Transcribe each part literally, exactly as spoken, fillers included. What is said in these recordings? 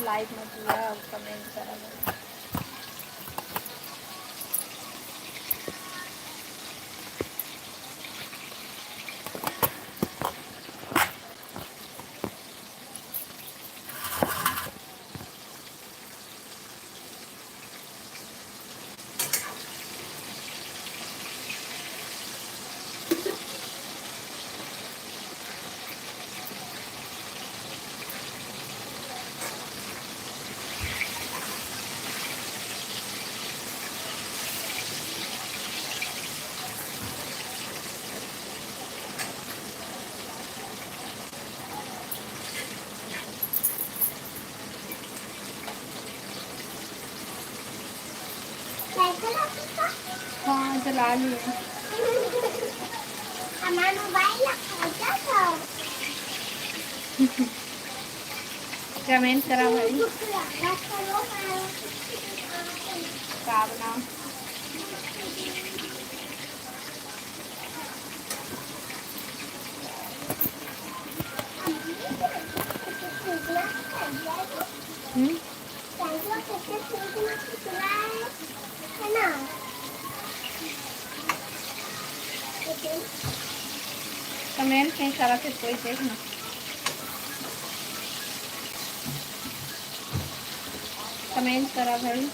Like में जुड़ा अउ comment करा भाई। हाँ, चला लिया। हमारा मोबाइल रखा है क्या? Comment करा भाई। का बनाओ? हम्म? Comment नहीं करा फिर कोई, देख ना। Comment करा भाई।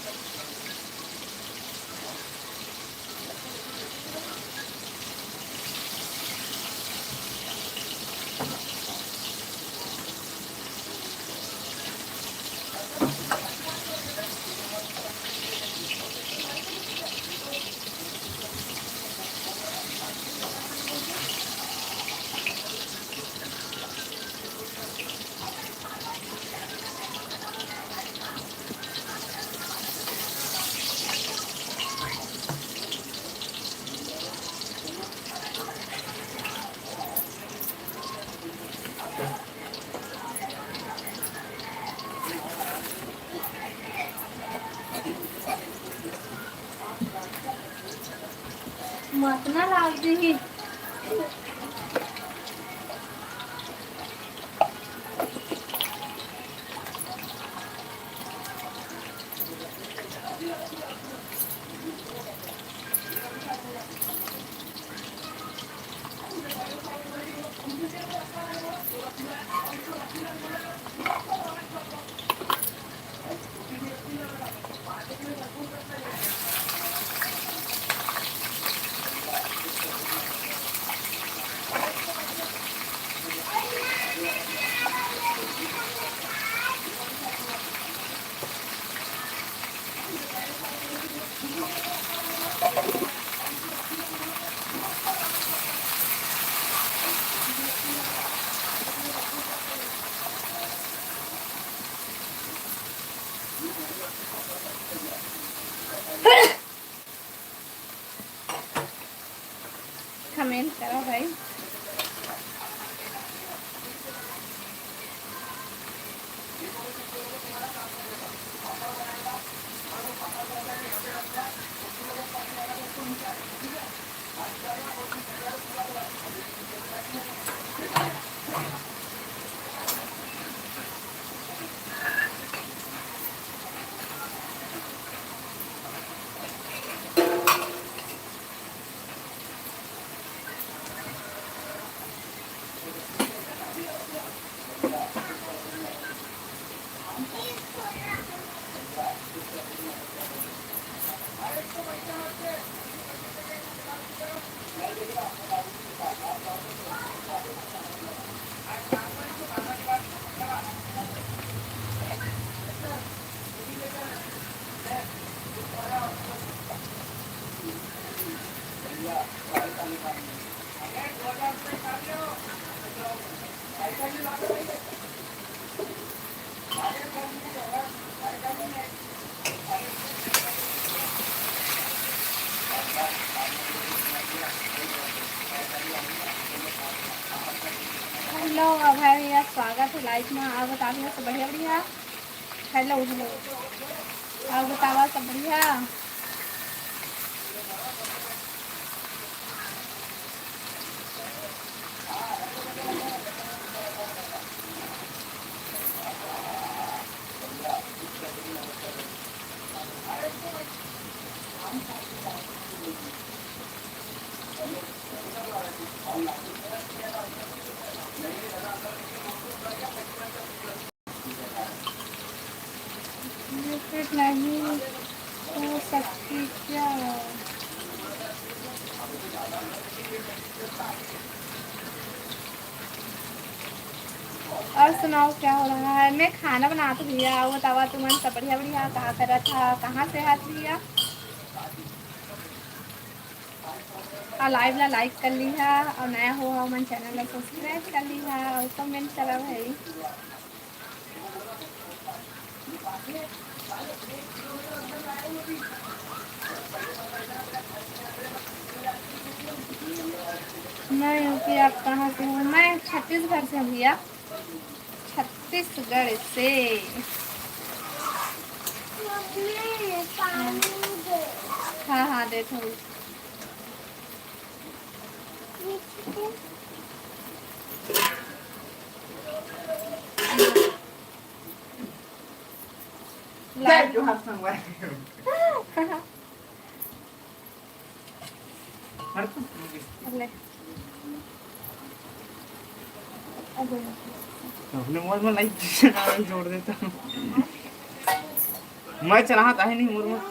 मत ना लाग देही। Comment करा भाई। Hello अभय भैया, स्वागत हे live में। अउ बताओ भैया, सब बढ़िया बढ़िया? Hello hello, अउ बताओ सब बढ़िया? ये फिर नहीं हो सकती क्या? और सुनाओ, क्या हो रहा है? मैं खाना बनात हूँ भैया। अउ बतावा तुमन सब बढ़िया बढ़िया, का करत हा, कहाँ से हाथ भैया? और लाइव ला लाइक कर ली हा, और नया हो हा मन चैनल ला सब्सक्राइब कर ली हा, और कमेंट करा भाई। मैं यूपी, आप कहाँ से हो? मैं छत्तीसगढ़ से हूँ भैया, छत्तीसगढ़ से। हाँ हाँ, देत हूँ। जय जोहार संगवारी। हर कुछ ले। अपने मोबाइल में लाइव जोड़ देता हूँ। मैं चलात आहे नहीं मोर में।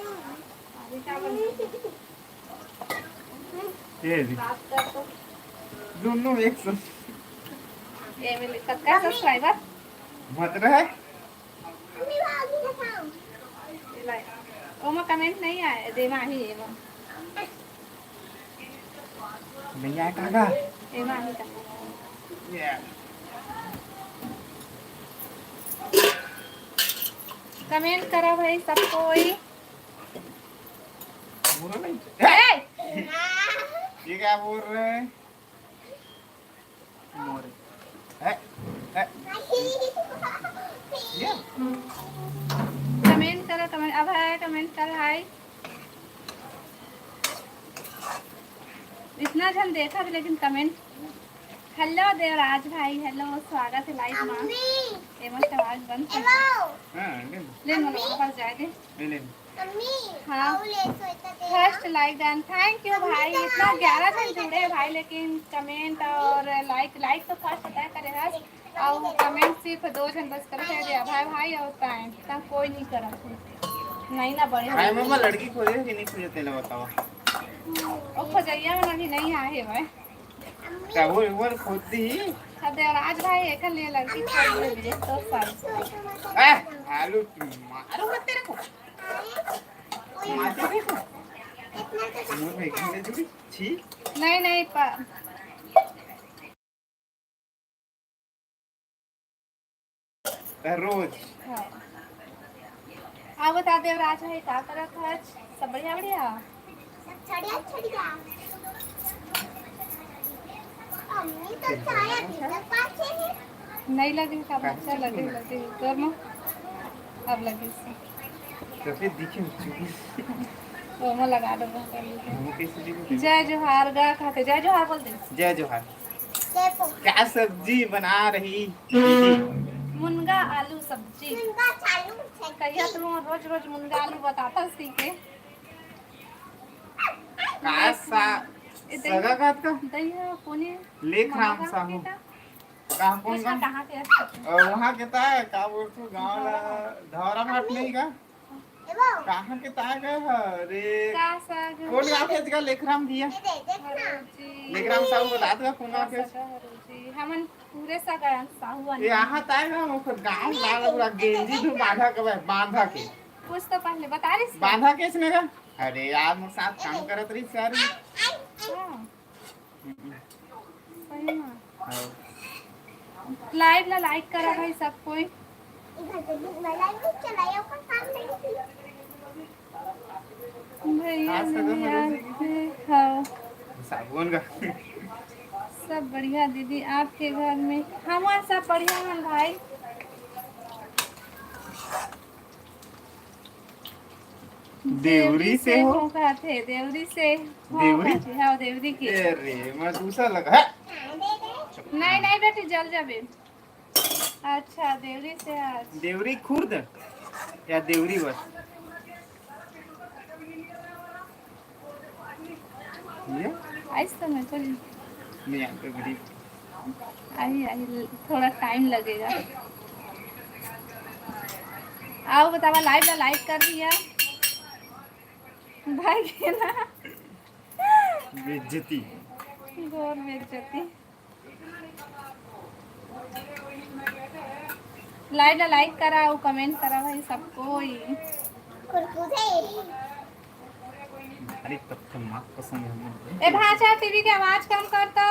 ये भी। दोनों एक साथ। ये मिले सबका सब्सक्राइबर। मत रहे। ओमा कमेंट नहीं आए, देमा ही एमा। नहीं आए काका। एमा ही का। ये। कमेंट करा भाई सब कोई। बुरा नहीं। ए! ये क्या बोल रहे हैं? मोरे। ए, ए। ये? कमेंट करो, कमेंट। अब है, कमेंट कर, हाय। इतना झन देखा भी, लेकिन कमेंट। हेलो देवराज भाई, हेलो, स्वागत है लाइव में। अम्मी। एमा से आवाज बंद कर। हेलो। हाँ, ले ले। ले, मम्मी। मोला ऊपर जाए दे। ले ले। मम्मी, हाँ। अउ ले स्वेटर दे फर्स्ट ना। लाइक डन। थैंक यू मम्मी भाई, तो इतना हाँ, ग्यारह जन स्वेटर जुड़े हैं दे। भाई, लेकिन कमेंट और लाइक, लाइक तो फर्स्ट अदा करे हस, और कमेंट सिर्फ दो जन बस करत है, अभय भाई और ताए, ता कोई नहीं करत है। नहीं ना बड़े हाय हो। मम्मा, लड़की खोजे कि नहीं खोजे, तेला बतावा। ओ खोजैया मन अभी नहीं आए हे भाई। का वो, वो खोज दी। अब देवराज भाई एकर लिए लड़की खोज ले लिए, तो साल। ए, आलू मारो मत तेरे को। मार दे देखो। मोर भाई घिसे जुड़ी। छी। नहीं, नहीं, पा- रोज। हाँ। अब बता देवराज भाई, का करत हच? सब बढ़िया, बढ़िया? सब छड़िया, छड़िया। अम्मी तो चाय अभी तक पाछे है। नहीं लगे का बच्चा, लगे, लगे। कर लो। अब लगे से। तो फिर दिखे चुकी। तो मैं लगा दो, मैं कर लेती हूँ। वो कैसे दिखे? जय जोहार गा खाते, जय जोहार बोल दे। जय जोहार। जय पो- क्या सब्जी बना रही दीदी? मुनगा आलू सब्जी। मुनगा चालू है। कहिया तू रोज रोज मुनगा आलू बताता सी के। का सा-, ए, दही, सगा का का? दही है, कोनी लेखराम मांगा साहू। बेटा। का, कौन पूछा का? कहाँ के है? अ, वहाँ के ता है, का बोलथू, गाँव ला, धौरा भाट नहीं का? ए बाबू। कहाँ के ता का है? अरे, का साग? कौन गाँव के जगह लेखराम भैया? ये दे, देख ना। हरो जी। लेखराम साहू बता दो, कौन गाँव के? का साग है, हरो जी? हमन पूरे सगा साहू आने। ये यहाँ ता है ना, ओकर गाँव ला पूरा गेंजी धू बांधा के बा-, बांधा के। कुछ तो पहले बता रही थी। बांधा के इसने का? अरे यार, मोर साथ काम करत रही सारी। हाँ। सही में। हाँ। लाइव ला लाइक करा भाई सब कोई। भैया आज का नहीं तो यार, हाँ। साबुन का। सब बढ़िया दीदी, आपके घर में? हमार सब बढ़िया है भाई। देवरी से हो? हो कहत हे, देवरी से हो देवरी? कहत हे, हाँ, देवरी के। ए रे, मैं दूसरा लगा। नहीं, नहीं बेटी, जल जाबे। अच्छा, देवरी से आज। देवरी खुर्द या देवरी बस? ये? आइस तो मैं तो नहीं। नहीं, यहाँ पे बड़ी। आई, आई, थोड़ा टाइम लगेगा। आओ बतावा, live ला like कर दिया भाई के ना। बेइज्जती। घोर बेइज्जती। Live ला like करा अउ comment करा भाई सब कोई। कुरकुरे। अरे तब तो माँ कसम है। ए भाषा, टीवी के आवाज कम कर तो।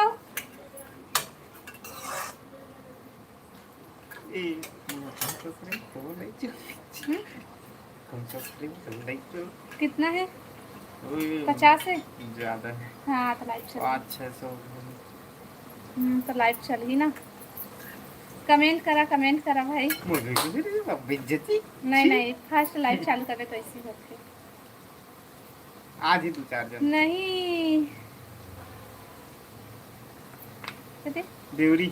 ए, मोर भाषा से तो नहीं चल। हम्म? कौन सा screen चल रही तो? कितना है? ओए, पचास है? ज्यादा है। हाँ, तो live चल। पाँच छः सौ। हम्म, तो live चल ही ना। Comment करा, comment करा भाई। मुझे भी नहीं, अब बेइज्जती। नहीं, छी। नहीं, first live चालू करे तो ऐसी होती। आज ही दो चार जन। नहीं। कते? देवरी।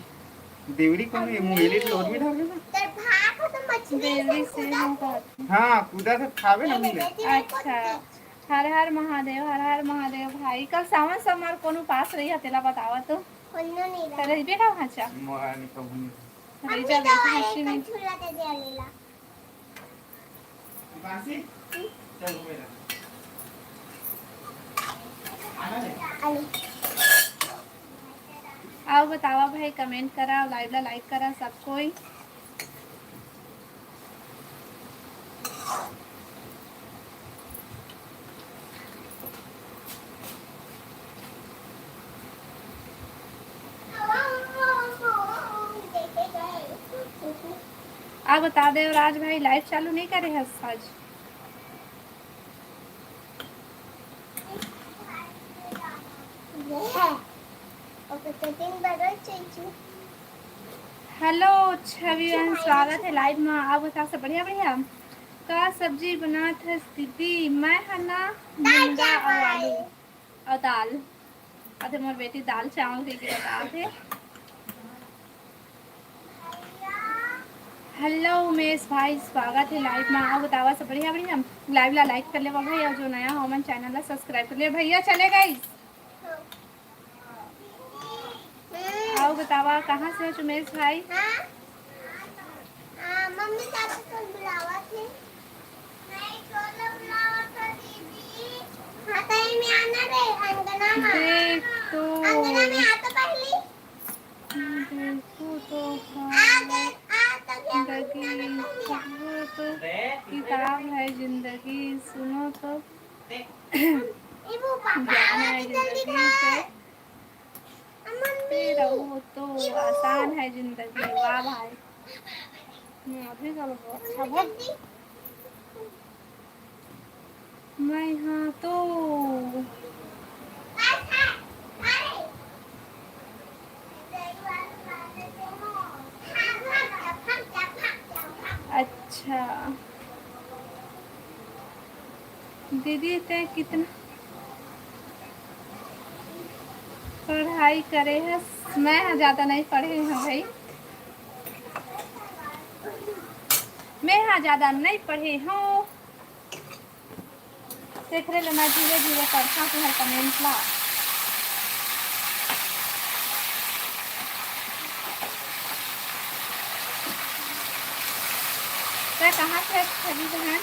देवरी कौन है? मुंगेली तो और भी डाल देना। तेरे भाग तो मछली देवरी से कूदा हूँ थे। हाँ, कूदा से खावे ना मिले। अच्छा। हर हर महादेव, हर हर महादेव भाई। कल सावन सोमवार कौन उपास रही है, तेला बतावा तो। कोनो नहीं रहा। तेरे बेटा भांचा। मोरा नहीं कहूँ नहीं। रही जा बेटा, हंसी नहीं। झूला दे दे लेला। आओ बतावा भाई, comment करा, live ला like करा सब कोई। आ बता दे, और आज भाई live चालू नहीं करे हस आज? Hello छवि बहन, स्वागत है live में। आप बता, सब बढ़िया बढ़िया? का सब्जी बनात हस दीदी? मैं ह ना मुनगा अउ आलू अउ दाल। अरे मोर बेटी दाल चावल के, के बता थे। Hello उमेश भाई, स्वागत है live में। आओ बतावा सब बढ़िया बढ़िया। Live ला like कर लेवा भाई, और जो नया हो मन channel ला subscribe कर ले भैया। चले गई। आओ बतावा कहाँ से हो उमेश भाई? हाँ? हाँ, मम्मी पापा कौन बुलावा थे? नहीं, कौन बुलावा था दीदी? हाँ, तो ये में आना रे, अंगना में। देख तो। अंगना में आ तो पहली। देखो तो जिंदगी, पढ़ो तो किताब है जिंदगी, सुनो तो ज्ञान है जिंदगी से, रहो तो आसान है जिंदगी। वाह भाई, मैं अभी का बहुत अच्छा बहुत मैं हाँ तो। अच्छा दीदी, ते कितना पढ़ाई करे है? मैं हाँ ज़्यादा नहीं पढ़े हूँ भाई, मैं हाँ ज़्यादा नहीं पढ़े हूँ। तेखरे ले मैं धीरे धीरे पढ़ता तुहर comment ला। तै कहाँ से हस छवि बहन?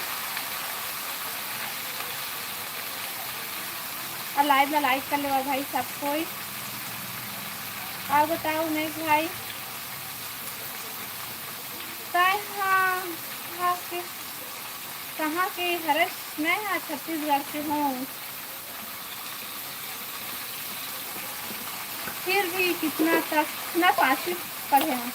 और live ला like कर लेवा भाई सब कोई। और बताओ उमेश भाई, तै हाँ, हाँ के कहाँ के हरस? मैं हाँ छत्तीसगढ़ के हूँ। फिर भी कितना तक मैं पाँचवीं पढ़े हूँ,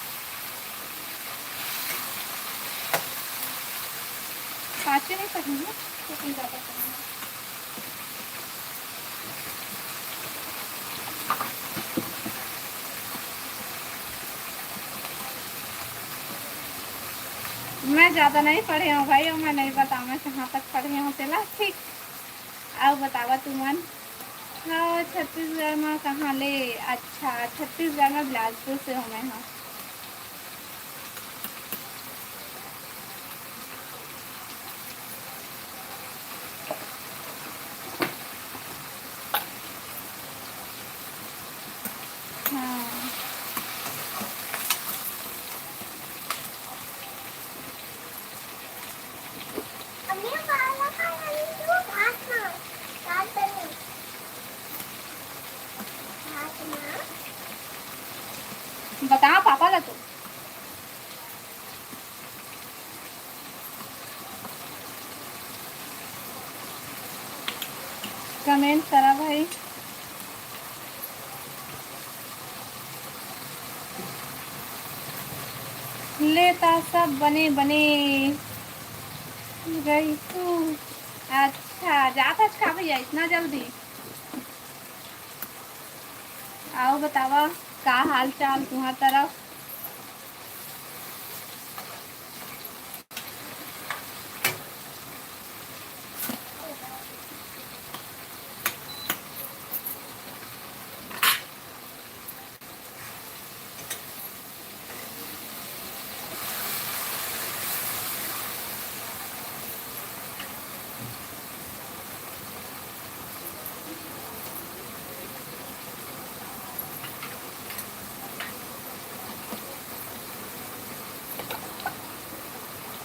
पाँचवीं नहीं पढ़ी हूँ, लेकिन ज़्यादा पढ़ी हूँ। मैं ज़्यादा नहीं पढ़े हूँ भाई, और मैं नहीं बताऊँ मैं कहाँ तक पढ़े हूँ। चला ठीक, आओ बतावा तुमन। हाँ, छत्तीसगढ़ में कहाँ ले? अच्छा, छत्तीसगढ़ में बिलासपुर से हूँ मैं। हाँ। हाँ। कमेंट करा भाई। ले ता सब बने बने रही तू। अच्छा, जात हस का भैया इतना जल्दी? आओ बतावा, का हाल चाल तुहार तरफ?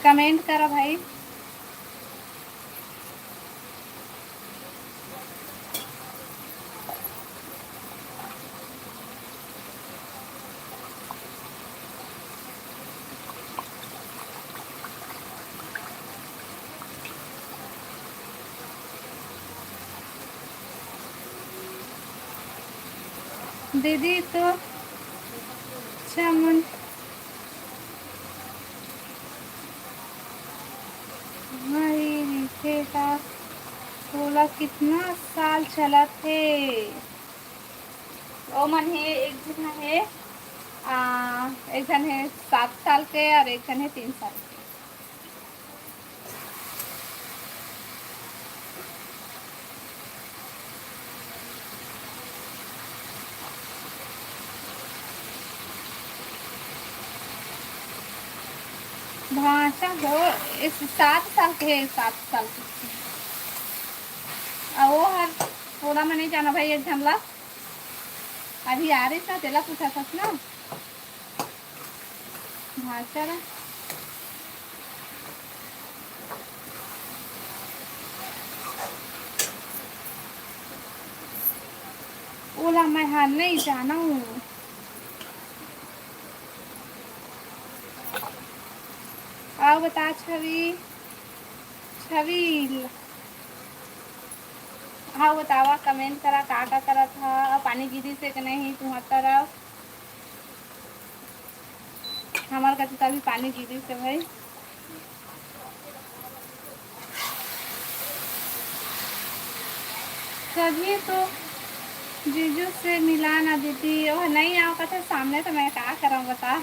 कमेंट करा भाई। दीदी तो चमन भाई रिथे का तोला कितना साल चलत हे? ओ मन हे, एक झन हे, आ, एक झन हे सात साल के और एक झन हे तीन साल के। भाषा हो, इस सात साल के हे, सात साल के। आ, वो हर पूरा में नहीं जाना भाई, एक झन ला अभी आ रही था, तेला पूछा था ना। भाषा ला। ओला मैं हा नहीं जानूं। आओ बता छवि, छवि। हाँ बतावा, कमेंट करा, का का करत हा? पानी गिरी से कि नहीं तुम्हार तरफ? हमार कति तो अभी पानी गिरी से भाई। तभी तो जीजू से मिला ना दीदी, ओह नहीं आओ कथे सामने, तो मैं का करा बता।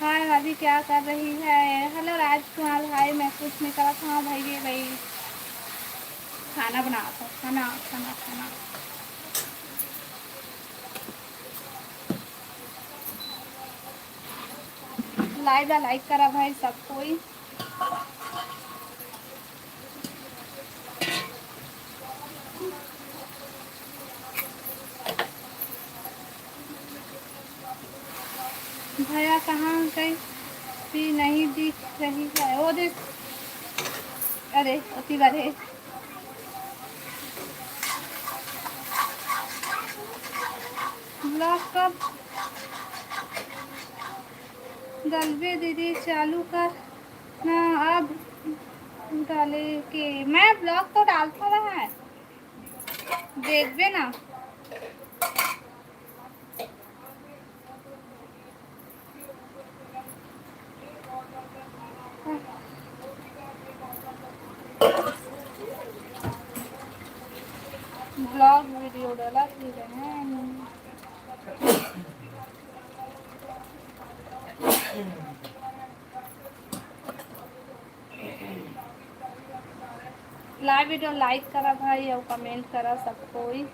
हाय भाभी क्या कर रही है? हेलो राजकुमार भाई, मैं कुछ नहीं करत हूँ भाई, ये भाई खाना बनावत हूँ, खाना, खाना, खाना। लाइव ला लाइक करा भाई सब कोई। भैया कहाँ गई? भी नहीं दिख रही है। वो देख, अरे ओती बार है। ब्लॉग कब डलबे दीदी? चालू कर ना, अब डाले के मैं ब्लॉग तो डालता रहा है, देखबे ना। ब्लॉग वीडियो डाला थी रहन। लाइव वीडियो लाइक करा भाई और कमेंट करा सब कोई।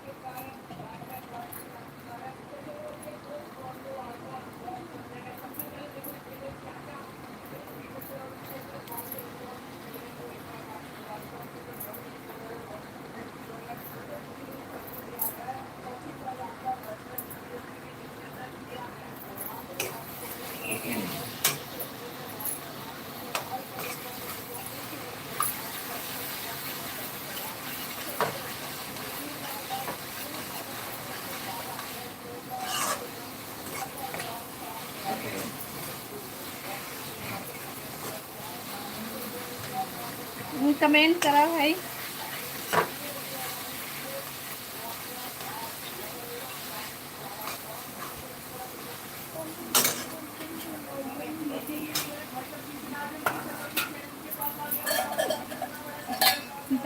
कमेंट करा भाई।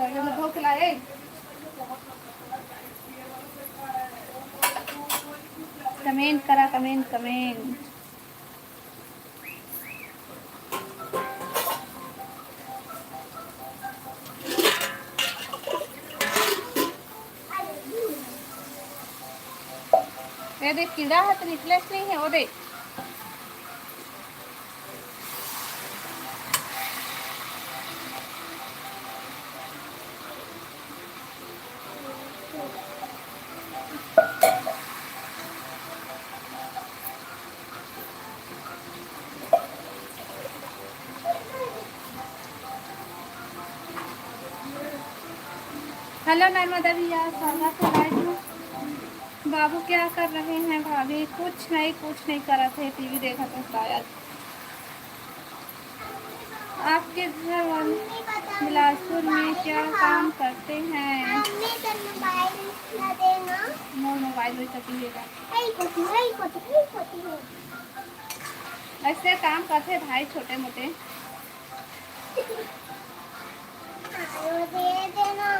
धोके लाए। कमेंट करा, कमेंट, कमेंट। ये देख, कीड़ा ह त निकलत नहीं है, वो देख। हेलो नर्मदा भैया, स्वागत है लाइव में। बाबू क्या कर रहे हैं भाभी? कुछ नहीं, कुछ नहीं करत है, टीवी देखत है शायद। आपके घर वाले बिलासपुर में क्या काम करते हैं? मम्मी तो मोबाइल ना देना। मोर मोबाइल वही कभी लेगा। यही कोती, यही कोती, यही कोती है। ऐसे काम करते भाई छोटे मोटे। आयो दे देना।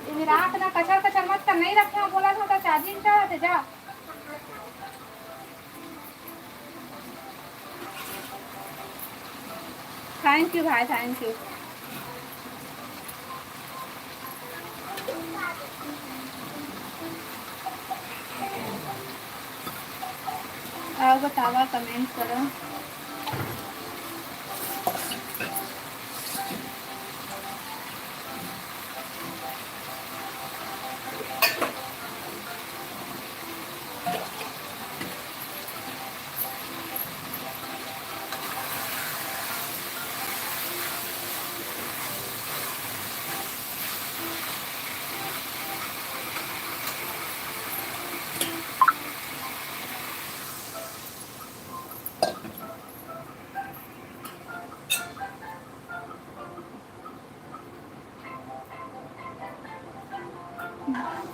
ये रात ना कचर कचर मत कर, नहीं रखे हो बोला था तो चार्जिंग चढ़ा दे जा। थैंक यू भाई, थैंक यू। आओ बतावा, कमेंट करो।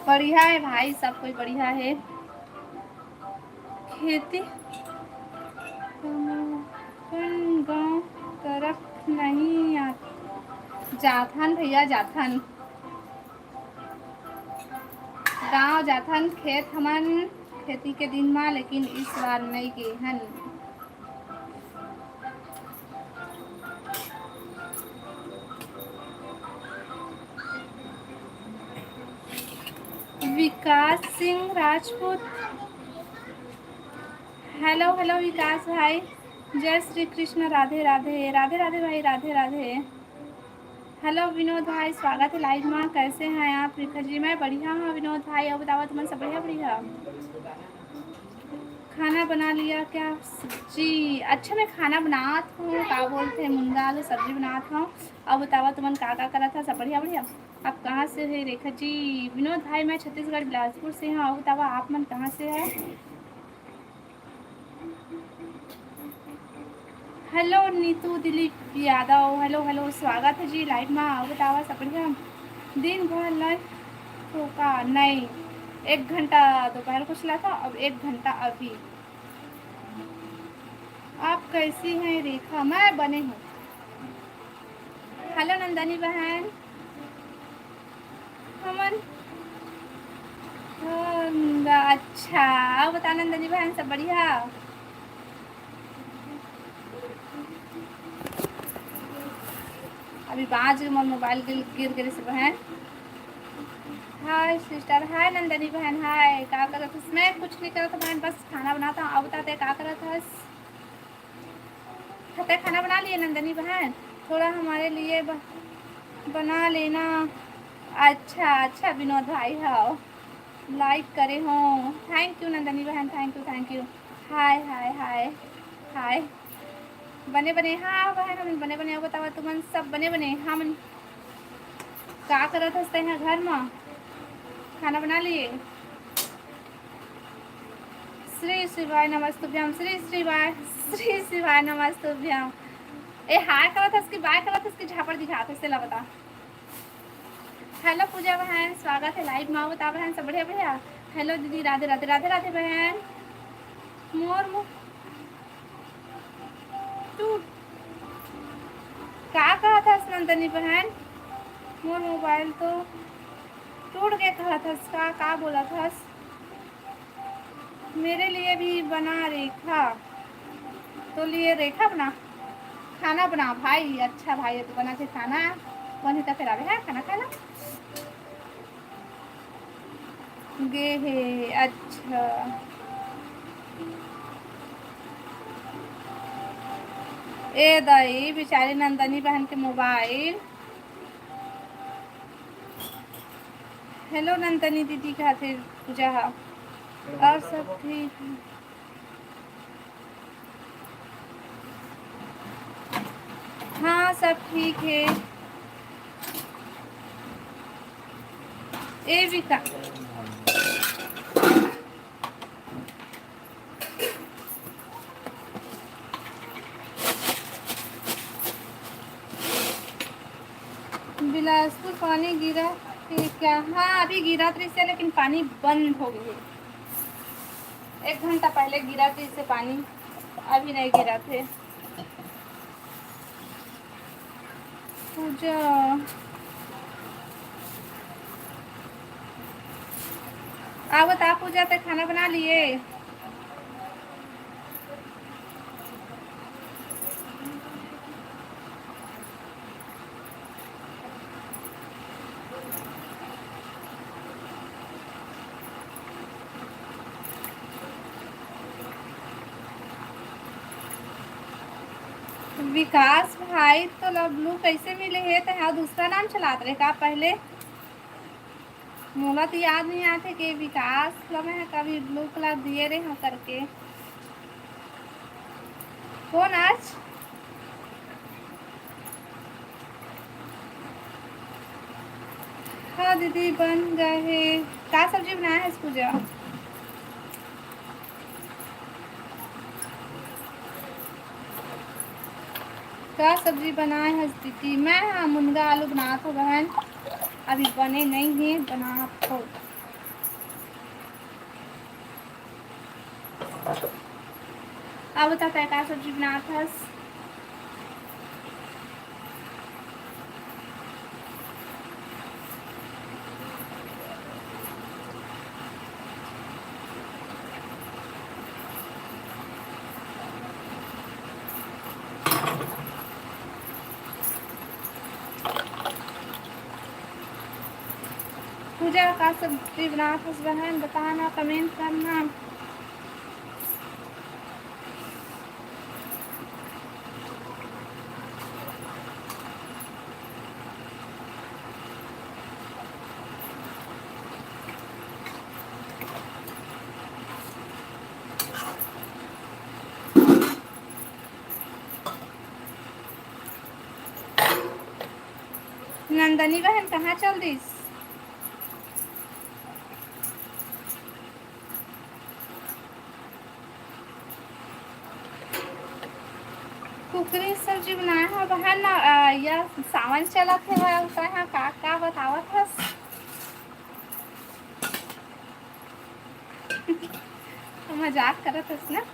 बढ़िया है भाई, सब कोई बढ़िया है। खेती अपन गांव तरफ नहीं आ-, जाथन भैया, जाथन। गांव जाथन खेत हमन खेती के दिन मा, लेकिन इस बार नहीं गे हन। विकास सिंह राजपूत, हेलो हेलो विकास भाई, जय श्री कृष्ण, राधे राधे, राधे राधे भाई, राधे राधे। हेलो विनोद भाई, स्वागत है लाइव मा। कैसे हैं आप रेखा जी? मैं बढ़िया हूँ विनोद भाई, अउ बतावा तुमन सब बढ़िया? बढ़िया। खाना बना लिया क्या? जी अच्छा, मैं खाना बनात हूँ, का बोलते हैं, मुनगा आलू सब्जी बनात हूँ। अउ बतावा तुमन का का करत है? सब बढ़िया? बढ़िया। आप कहाँ से है रेखा जी? विनोद भाई, मैं छत्तीसगढ़ बिलासपुर से हूँ। अउ बतावा आप मन कहाँ से है? Hello Neetu Dilip Yadav, hello hello, स्वागत है जी लाइव मा। अउ बतावा सब बढ़िया? दिन भर लाइव तो का नहीं, एक घंटा दोपहर को चला था, अब एक घंटा अभी। आप कैसी हैं रेखा? मैं बने हूँ। हेलो नंदनी बहन, हमन, अच्छा, अउ बता नंदनी बहन, सब बढ़िया? अभी बाज मोर मोबाइल गिर, गिर गिर से बहन। हाय सिस्टर, हाय नंदनी बहन, हाय। का करत हस? मैं कुछ नहीं करत बहन, बस खाना बनाता हूँ। अउ बता ते का करत हस? खाते खाना बना लिए नंदनी बहन? थोड़ा हमारे लिए ब-, बना लेना। अच्छा अच्छा विनोद भाई, हाँ, लाइक करे हो। थैंक यू नंदनी बहन, थैंक यू, थैंक यू। हाय हाय हाय हाय। बने बने, हाँ बहन, हमन बने बने। अउ बतावा तुमन सब बने बने? हमन का करत हस तैं घर मा? खाना बना लिए? श्री शिवाय नमस्तुभ्यम, श्री शिवाय, श्री शिवाय नमस्तुभ्यम। ए हाय करत हस कि बाय करत हस कि झापड़ दिखात हस, तेला बता। हेलो पूजा बहन, स्वागत है लाइव मा। बता बहन, सब बढ़िया? बढ़िया। हेलो दीदी, राधे राधे, राधे राधे बहन। मोर मु-, तू का कहत हस नंदनी बहन? मोर मोबाइल तो टूट गे कहत हस का, का बोलत हस? मेरे लिए भी बना रेखा। तो लिए रेखा बना, खाना बना भाई। अच्छा भाई, तो बना थे खाना, बनी तो फिर आवे है खाना खाना। गे हे, अच्छा। ए दाई, बेचारी नंदनी बहन के मोबाइल। हेलो नंदनी दीदी, का थे पूजा हा? और सब ठीक है? हाँ, सब ठीक है। ए विका, बिलासपुर पानी गिरा है क्या? हाँ, अभी गिरा तो रहिसे, लेकिन पानी बंद हो गई है। एक घंटा पहले गिरा रहिसे पानी, अभी नहीं गिरा थे। पूजा, आ बता पूजा, ते खाना बना लिए? विकास भाई, तोला ब्लू कैसे मिले हे? तैं हा दूसरा नाम चलात रहे का पहले? मोला तो याद नहीं आते कि विकास ला मैं कभी ब्लू कलर दिए रहे हूँ करके। कौन आज? हाँ दीदी, बन गए हे। का सब्जी बनाए हस पूजा? का सब्जी बनाए हस दीदी? मैं, हाँ, मुनगा आलू बनात हो बहन, अभी बने नहीं है, बनात हो। अब बता, तैं का सब्जी बनात हस? पूजा, का सब्जी बनात हस बहन? बता ना, comment करना। नंदनी बहन कहाँ चल दिस? कुकरी सब्जी बनाए हो बहन, अ, या सावन चलत हे, वह उतना यहाँ का, का बतावत हस? मजाक करत हस ना?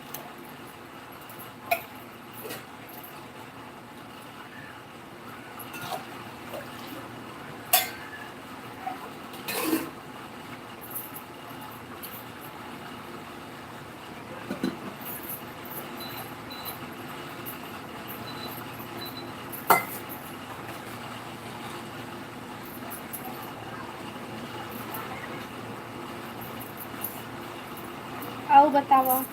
अउ बतावा।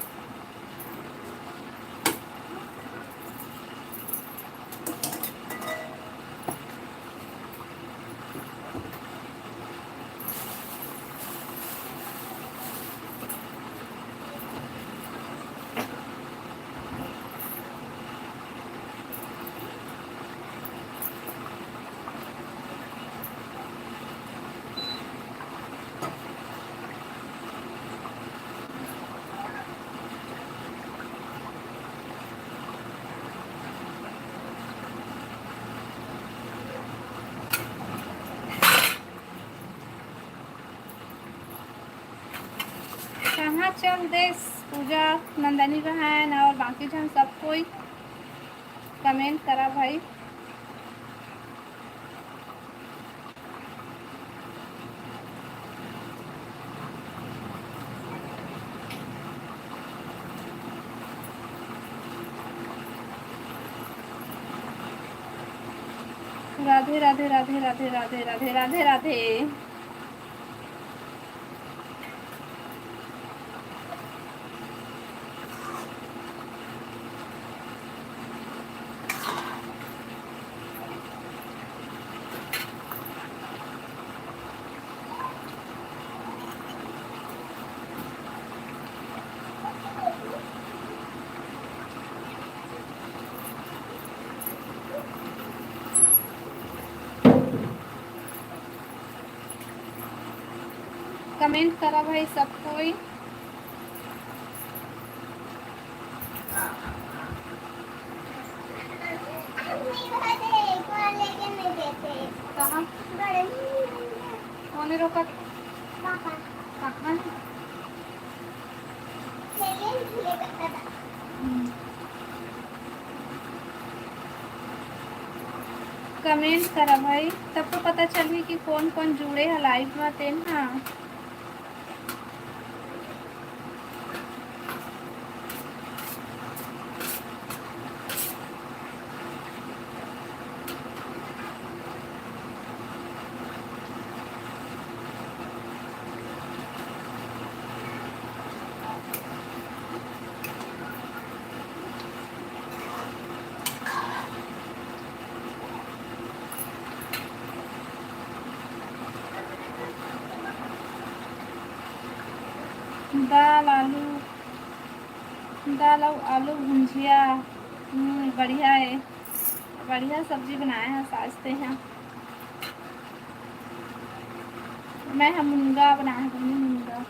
कहाँ चल देस पूजा, नंदनी बहन और बाकी जन सब कोई comment करा भाई। राधे, राधे, राधे, राधे, राधे, राधे, राधे, राधे। Comment करा भाई सब कोई। कहाँ? कौन रोका? कहाँ? Comment करा भाई, तब तो पता चलही कि कौन कौन जुड़े ह live में तेन ह। दाल आलू, दाल अउ आलू भुंजिया। हम्म, बढ़िया हे, बढ़िया सब्जी बनाए हे सास तें ह। मैं ह मुनगा बनाए हंव, मुनगा।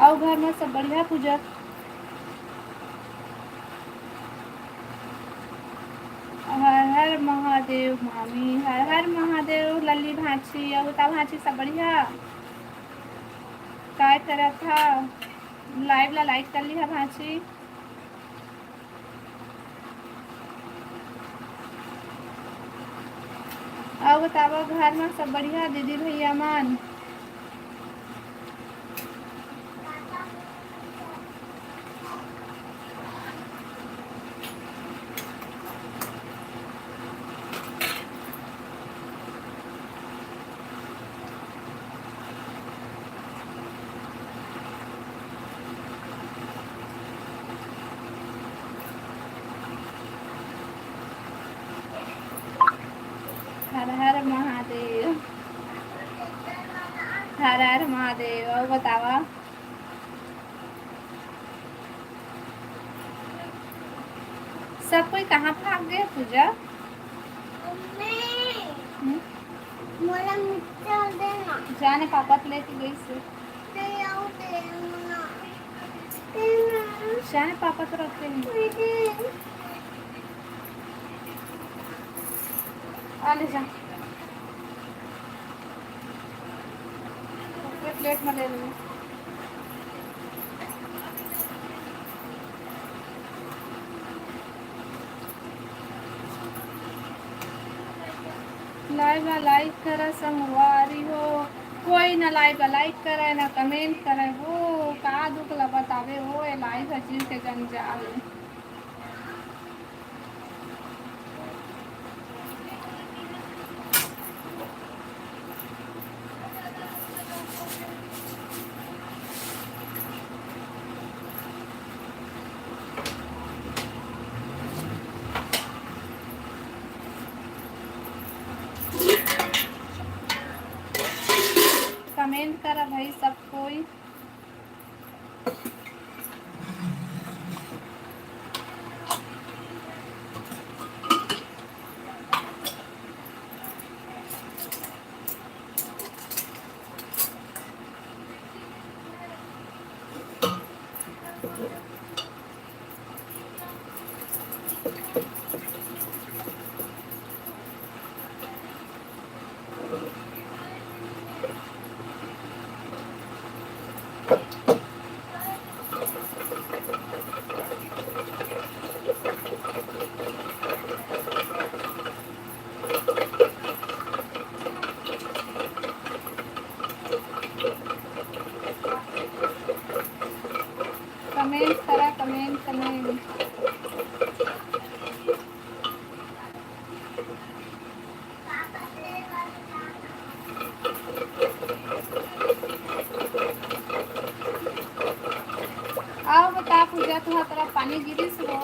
अउ घर में सब बढ़िया पूजा? हर हर महादेव मामी, हर हर महादेव लल्ली भांची, अउ बता भांची सब बढ़िया? काय करत हा? Live ला like कर लिहा भांची। अउ बतावा, घर में सब बढ़िया दीदी भैया मन? हर हर महादेव, हर हर महादेव। अउ बतावा, सब कोई कहाँ भाग गे पूजा? हम्म? मोला मिक्सचर देना। जाने पापा तो लेके गई से। नहीं, आओ दे, ना। दे ना। जाने पापा तो रखे हैं। नहीं दे। आ ले जा। ओकरे plate में ले ले। Live ला like करा संगवारी हो। कोई ना live ला like करे, ना comment करे हो। का दुख ला बतावे हो, ये live ह जीव के जंजाल। Comment करा भाई सब कोई। कमेंट करा, कमेंट, कमेंट। आओ बता पूजा, तुहा तरफ पानी गिरिस वो?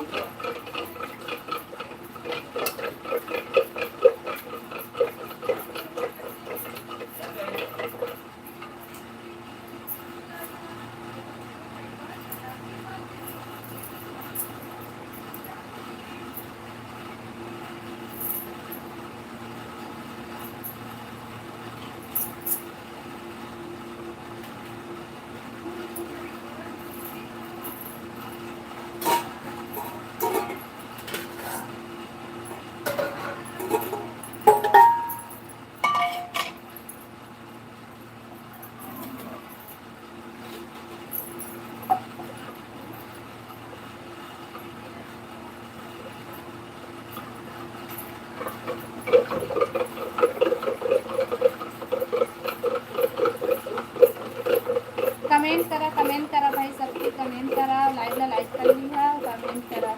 कमेंट करा, कमेंट करा भाई, सबके कमेंट करा, लाइव ला लाइक कर लिहा, कमेंट करा,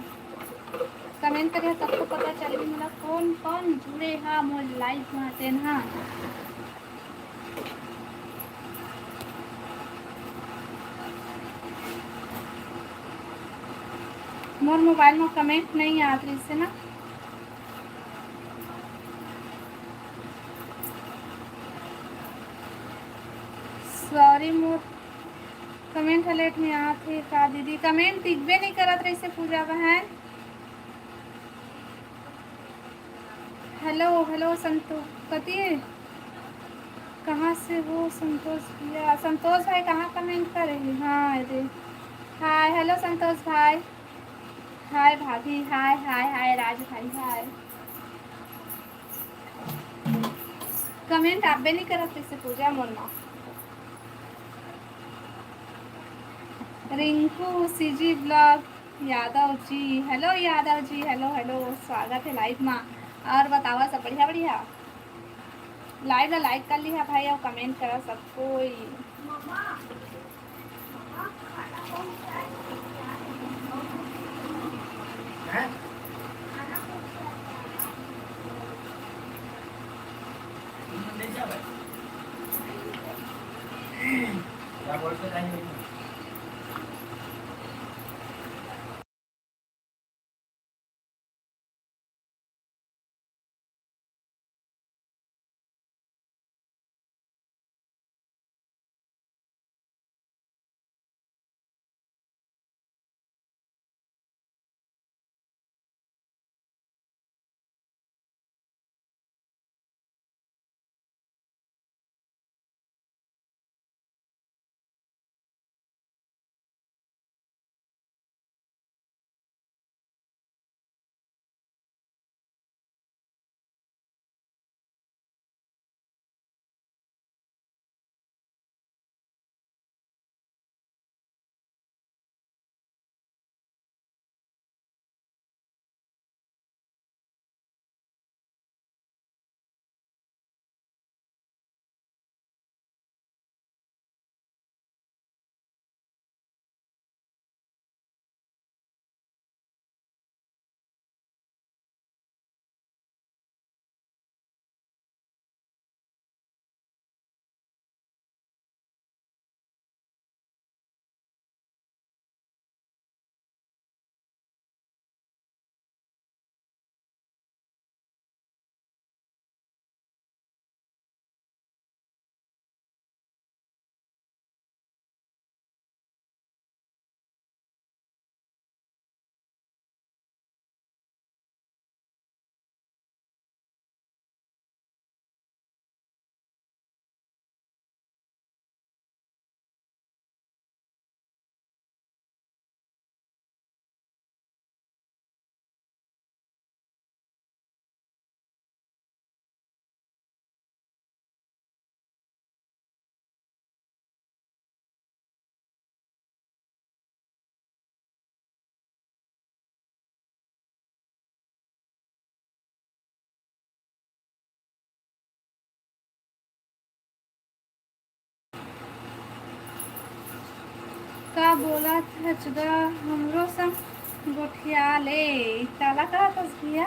कमेंट करिहा, सबको पता चलही मोला कौन कौन जुड़े हा मोर लाइव मा तेन हा। मोर मोबाइल मा कमेंट नहीं आत रहिसे ना। सॉरी, मोर कमेंट ह लेट में आत हे का दीदी? कमेंट दिखबे नहीं करत रहिसे पूजा बहन। हेलो, हेलो संतो, कति, कहाँ से हो संतोष भैया? संतोष भाई कहाँ कमेंट करे हे? हाँ, अरे, हाय, हेलो संतोष भाई, हाय भाभी, हाय, हाय, हाय राज भाई, हाय। कमेंट आबे नहीं करत रहिसे पूजा मोर मा। Rinku CG blog Yadav ji, hello Yadav ji, hello, hello, स्वागत है लाइव मा। और बतावा सब बढ़िया, बढ़िया? लाइव ला लाइक कर लिहा भाई, और कमेंट करा सब कोई। का बोलत हच गा, हमरो संग गोठिया ले। काला कहत हस भैया?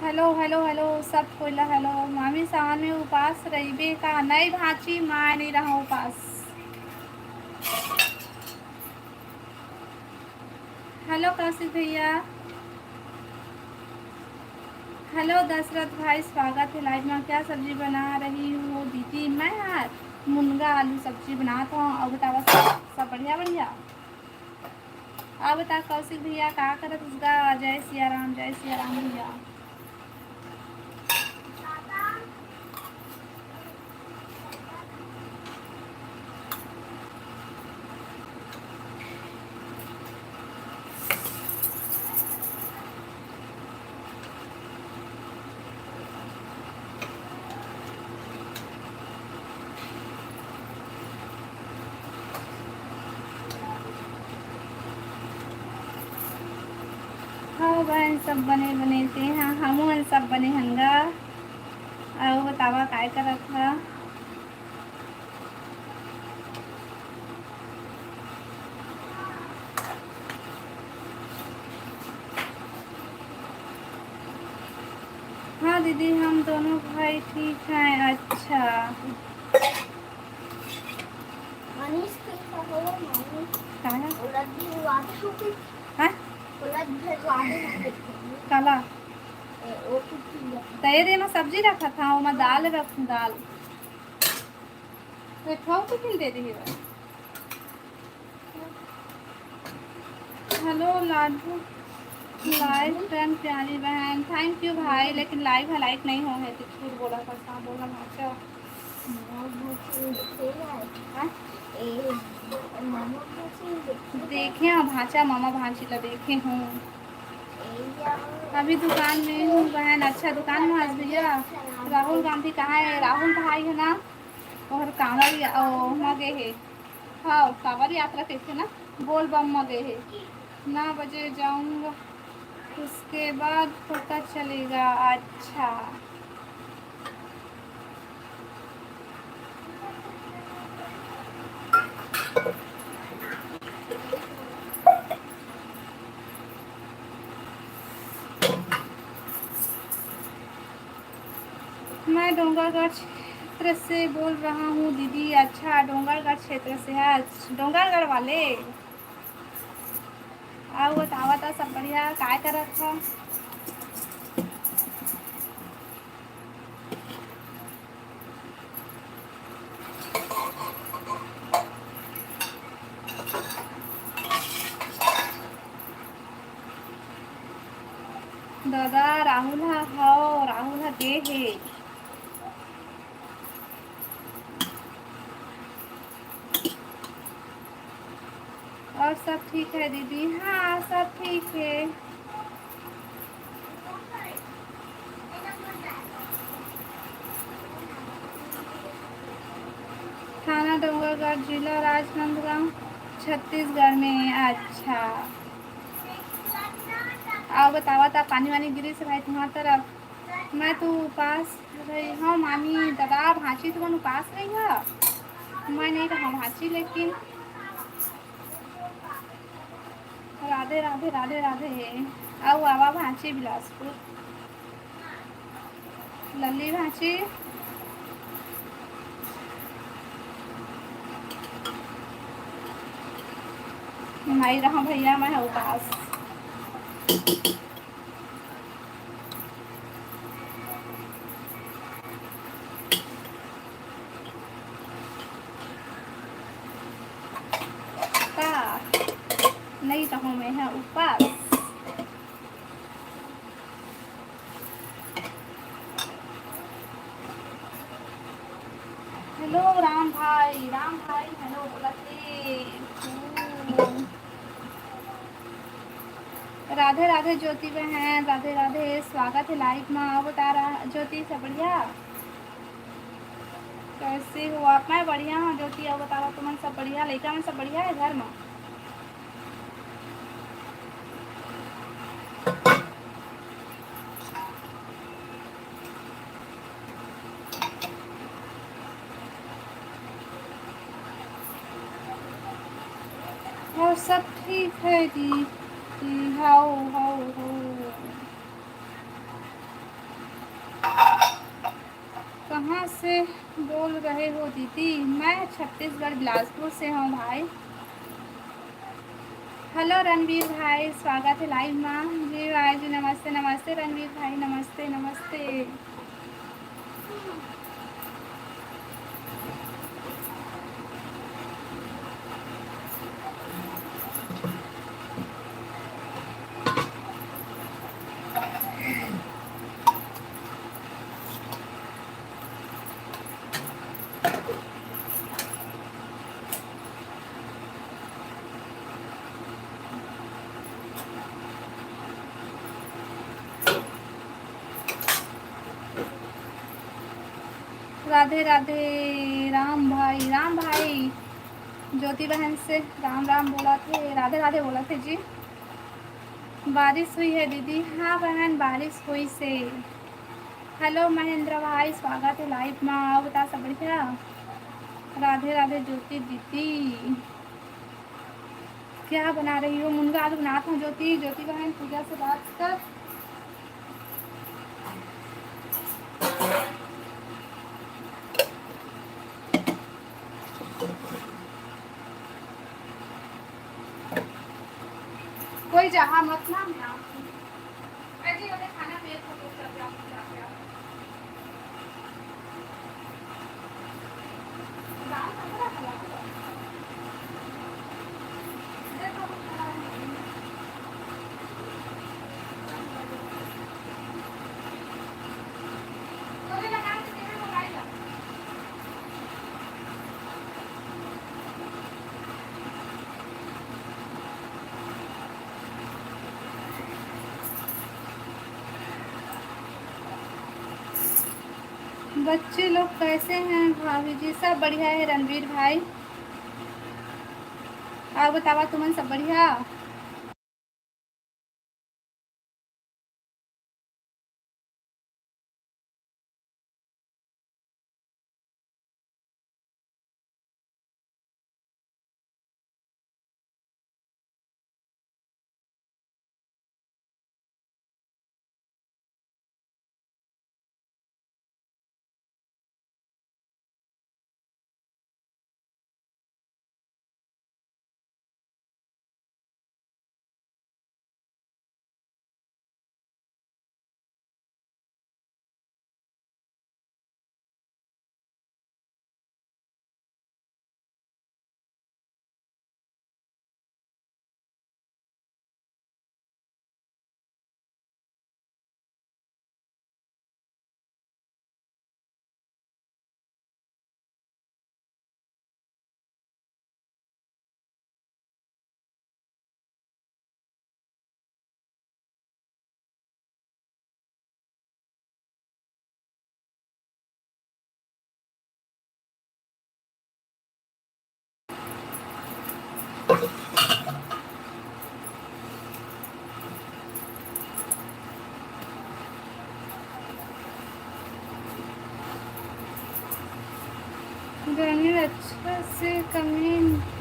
हेलो, हेलो, हेलो, सब कोई ला हेलो। मामी, सावन में उपास रहिबे का? नहीं भांची, मैं नहीं रहा उपास। हेलो कौशिक भैया। हेलो दशरथ भाई, स्वागत है लाइव में। क्या सब्जी बना रही हो दीदी? मैं आज मुनगा आलू सब्जी बनात हूँ। और बतावा, सब, सब बढ़िया, बढ़िया। और बता कौशिक भैया, का करत हस गा? जय सिया राम, जय सिया राम भैया। हाँ बहन, सब बने बने, ते हाँ, हमू मन सब बने हन गा। अउ बतावा, काय करत हा? हाँ दीदी, हम दोनों भाई ठीक हैं। अच्छा। मनीष के का बोला, मनीष। काला? उलट भी हुआ था। हाँ? उलट भी हुआ था। काला? ए, वो कुछ नहीं है। तो ये देना सब्जी रखा था, वो मैं दाल रख, दाल। तो खाओ तो फिर दे दी है। हेलो लाडू, लाइव टर्न प्यारी बहन, थैंक यू भाई। लेकिन लाइव है, लाइक नहीं हो है तो झूठ बोला था, का बोला भाषा। हाँ? देखे हो भांचा, मामा भांची ला देखे हूँ। अभी दुकान में हूँ बहन। अच्छा, दुकान में आज भैया राहुल गांधी कहाँ है? राहुल भाई है ना, ओहर कांवड़ या-, ओ, म गे हे। हाँ, कांवड़ यात्रा कहिथे ना, बोल बम म गे हे। नौ बजे जाऊंगा, उसके बाद पता चलेगा। अच्छा। मैं डोंगरगढ़ क्षेत्र से बोल रहा हूँ दीदी। अच्छा, डोंगरगढ़ क्षेत्र से है। डोंगरगढ़ वाले। अउ बतावा त सब बढ़िया, काय करत ह? दादा, राहुल ह, हव, राहुल ह गे हे। और सब ठीक है दीदी? हाँ, सब ठीक है। थाना डोंगरगढ़, जिला राजनांदगांव, छत्तीसगढ़ में। अच्छा, अउ बतावा, त पानी वानी गिरिस भाई तुम्हार तरफ? मैं तो उपास रही हूँ मामी, दादा, भांची तुमन उपास रही हो? मैं नहीं रहा भांची, लेकिन राधे राधे, राधे राधे। अउ आवा भांची बिलासपुर, लल्ली भांची। नहीं रहा भैया, मैं उपास। का? नहीं रहूँ मैं ह उपास। हेलो राम भाई, राम भाई हेलो बोलत हे। हम्म। राधे राधे ज्योति बहन, राधे राधे, स्वागत है लाइव मा। अउ बता रहा ज्योति, सब बढ़िया? कैसे हो आप? मैं बढ़िया हूँ ज्योति, अउ बतावा तुमन सब बढ़िया? लइका मन सब बढ़िया है घर मा? और सब ठीक है दीदी। How, how, how. कहाँ से बोल रहे हो दीदी? मैं छत्तीसगढ़ बिलासपुर से हूँ भाई। हेलो रणवीर भाई, स्वागत है लाइव में। जी भाई जी, नमस्ते, नमस्ते रणवीर भाई, नमस्ते, नमस्ते। राधे राधे राम भाई, राम भाई, ज्योति बहन से राम राम बोला थे, राधे राधे बोला थे जी। बारिश हुई है दीदी? हाँ बहन, बारिश हुई से। हेलो महेंद्र भाई, स्वागत है लाइव में। आओ बता, सब बढ़िया? राधे राधे ज्योति दीदी। क्या बना रही हो? मुनगा आलू बनात हूँ ज्योति। ज्योति बहन, पूजा से बात कर। कोई जहाँ मत ना, मैं आऊँ। अजी, ओने खाना पेक हो गया, सब जाओ, जाओ, जाओ। बच्चे लोग कैसे हैं भाभी जी? सब बढ़िया है रणवीर भाई। और बतावा तुमन, सब बढ़िया? रणवीर, अच्छा से कमेंट।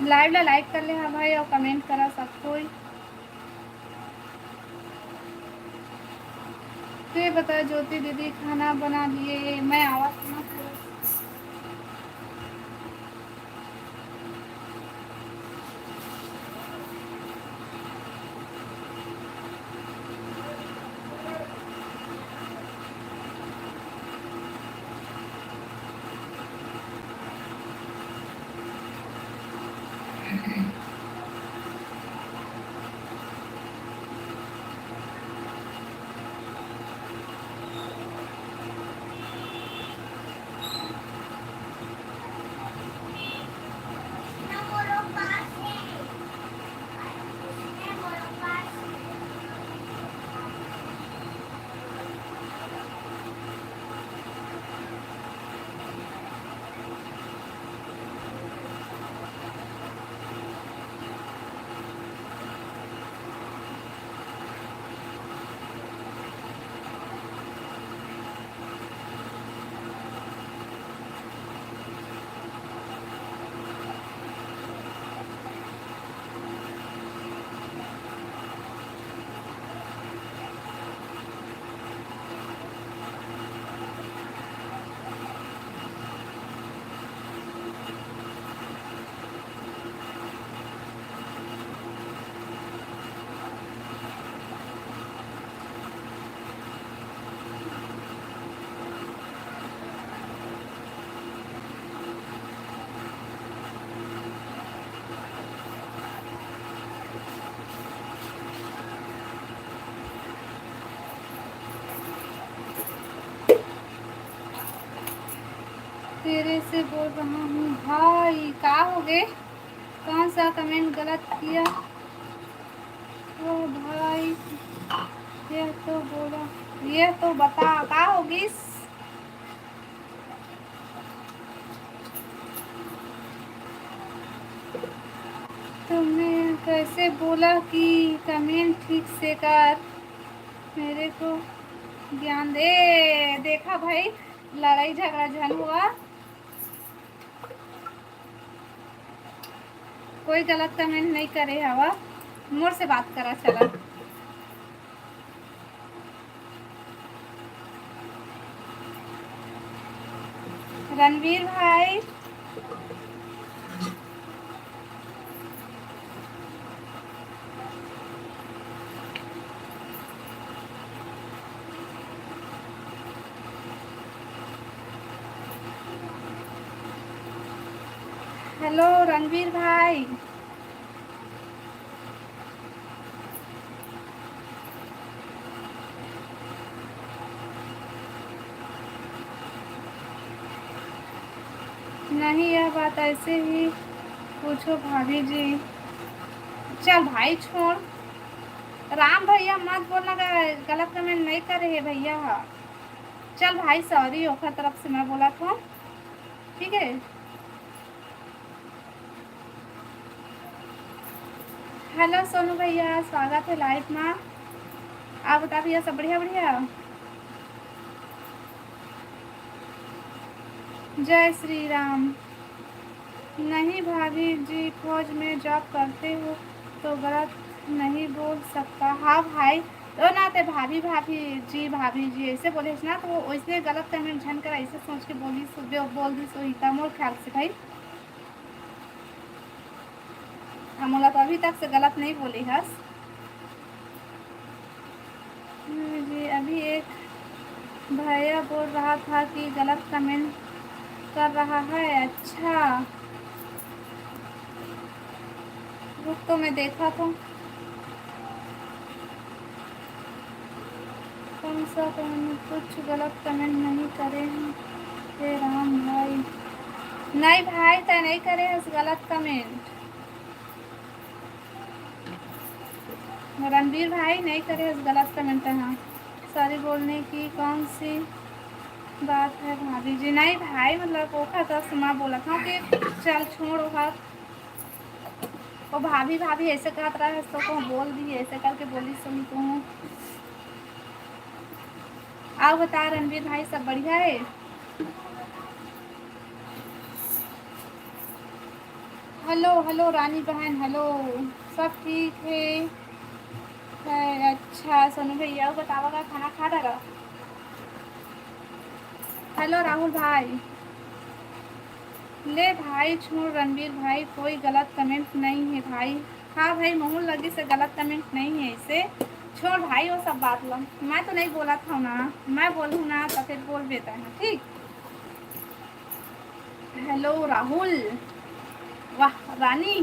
लाइव ला लाइक कर ले हा भाई, और कमेंट करा सब कोई। तो ये बता ज्योति दीदी, खाना बना लिए? मैं आवाज सुना पूरा। तेरे से बोल रहा हूँ भाई, का हो गए? कौन सा कमेंट गलत किया? ओ भाई, यह तो बोला, यह तो बता, का होगिस? तुमने कैसे बोला कि कमेंट ठीक से कर? मेरे को ज्ञान दे। देखा भाई, लड़ाई झगड़ा झन हुआ। कोई गलत कमेंट नहीं करे हवा, मोर से बात करा चला। रणवीर भाई, हेलो रणवीर भाई। नहीं, यह बात ऐसे ही पूछो भाभी जी। चल भाई छोड़, राम भैया मत बोलना, ग-, गलत कमेंट नहीं करे हे भैया हा। चल भाई सॉरी, ओखर तरफ से मैं बोलत हूँ, ठीक है। हेलो सोनू भैया, स्वागत है लाइव में। आप बता भैया, सब बढ़िया बढ़िया? जय श्री राम। नहीं भाभी जी, फौज में जॉब करते हो तो गलत नहीं बोल सकता। हाँ भाई, तो ना ते भाभी, भाभी जी, भाभी जी ऐसे बोले ना, तो वो वैसे गलत कमेंट झन कर ऐसे सोच के बोली सो-, बो-, बोल दी सोहिता, मोर ख्याल से भाई। हाँ, मोला तो अभी तक से गलत नहीं बोली हस। हम्म, जी, अभी एक भैया बोल रहा था कि गलत कमेंट कर रहा है। अच्छा, रुक तो मैं देखा तो। कौन सा कमेंट? कुछ गलत कमेंट नहीं करे हैं हे राम भाई। नहीं भाई, तय नहीं करे हस गलत कमेंट। रणवीर भाई, नहीं करे हस गलत कमेंट। हाँ, सॉरी बोलने की कौन सी बात है भाभी जी? नहीं भाई, मतलब ओखर तरफ से मैं बोलत हूँ कि चल छोड़ ओखर। ओ भाभी, भाभी ऐसे कहत रहे तो कहूँ बोल दी, ऐसे करके बोली सुन तू। आओ बता रणवीर भाई, सब बढ़िया है? हेलो, हेलो रानी बहन, हेलो, सब ठीक है? है, अच्छा, सोनू भैया, बतावा का खाना खा डाला? हेलो राहुल भाई। ले भाई, छोड़ रणवीर भाई, कोई गलत कमेंट नहीं है भाई। हाँ भाई, मोहन लगी से गलत कमेंट नहीं है इसे। छोड़ भाई, वो सब बात लो, मैं तो नहीं बोला था ना, मैं बोलूँ ना तो फिर बोल देता है, ठीक। हेलो राहुल, वाह रानी,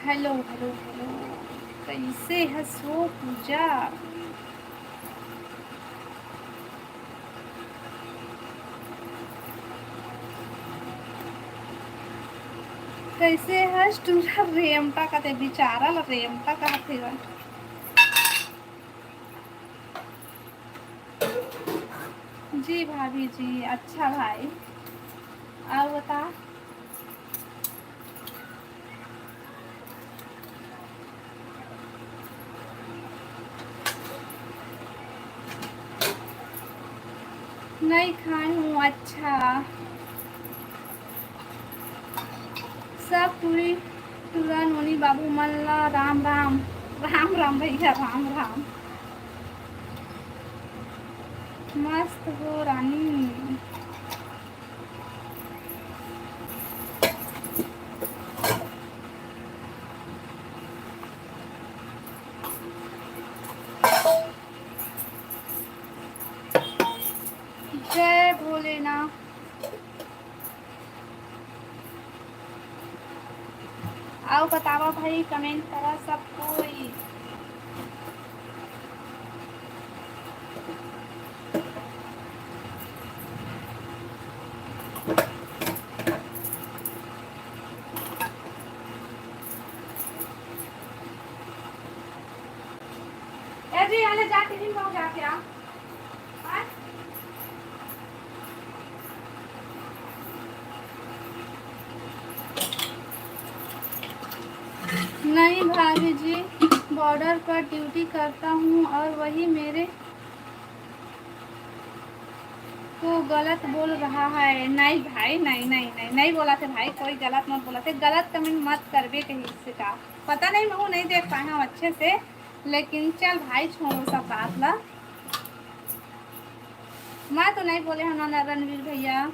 Hello, hello, hello। कैसे हस हो पूजा? कैसे हस टूरा रेमटा कथे, बिचारा ल रेमटा कहथे गा। जी भाभी जी, अच्छा भाई। अउ बता। नहीं खाए हूँ। अच्छा, सब टूरी टूरा नोनी बाबू मन ला राम राम। राम राम भैया, राम राम। मस्त हो रानी। जय भोलेनाथ। अउ बतावा भाई, comment करा सब कोई। ए जी, आले जाके नहीं पाओ जाके आ। हाँ? नहीं भाभी जी, बॉर्डर पर ड्यूटी करता हूँ और वही मेरे को गलत बोल रहा है। नहीं भाई, नहीं, नहीं, नहीं, नहीं बोला थे भाई, कोई गलत मत बोला थे। गलत कमेंट मत करबे कहीं से का। पता नहीं, मैं नहीं देख पाए हम अच्छे से, लेकिन चल भाई, छोड़ो सब बात ला। मैं तो नहीं बोले हूँ ना, ना रणवीर भैया।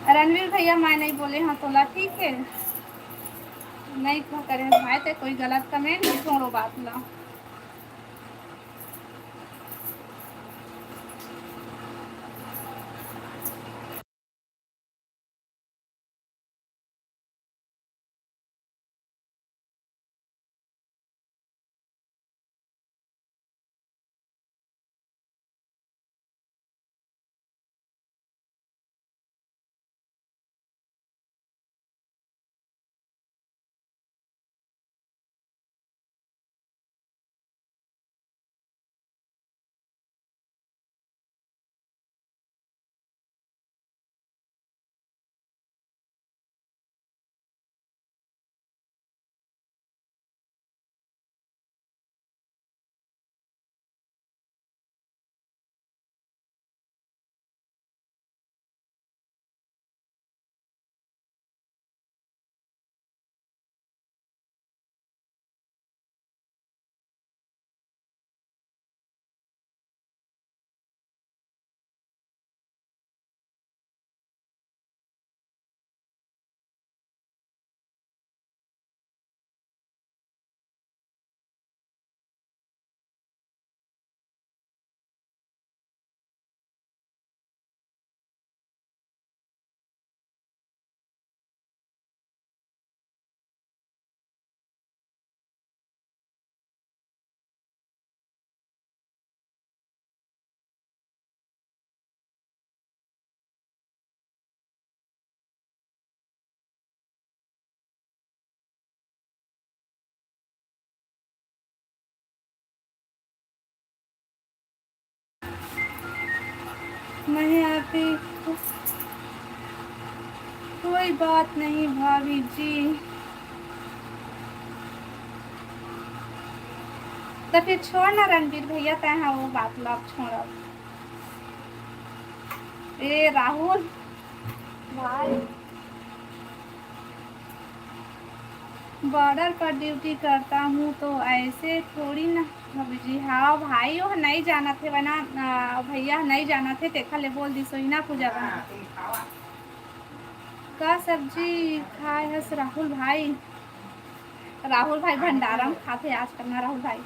रणवीर भैया, मैं नहीं बोले हूँ तोला, ठीक है? नहीं करे भाई, ते कोई गलत कमेंट, छोड़ो बात ला। नहीं आती तो कोई बात नहीं भाभी जी। तो फिर छोड़ ना रणवीर भैया, तय है वो बात ला छोड़। ए राहुल भाई, बॉर्डर पर ड्यूटी करता हूँ तो ऐसे थोड़ी ना भाभी जी। हाँ भाई, वो नहीं जाना थे वना, भैया नहीं जाना थे, तेखा ले बोल दी सोई ना पूजा बना। का सब्जी खाए हस राहुल भाई? राहुल भाई भंडारा में खाते आजकल ना राहुल भाई।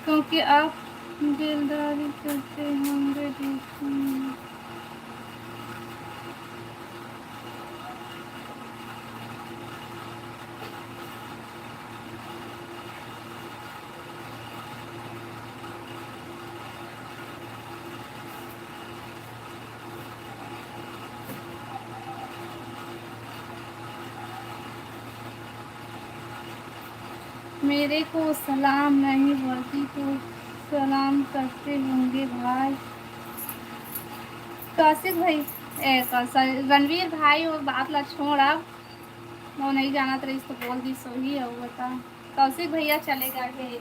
क्योंकि आप दिलदारी करते होंगे दोस्तों। मेरे को सलाम नहीं बोलती तो सलाम करते होंगे भाई। कौशिक भाई, ए, कौशल, रणवीर भाई, वो बात ला छोड़ अब। वो नहीं जानत रहिस तो बोल दिस होही, अउ बता। कौशिक भैया चले गए हे।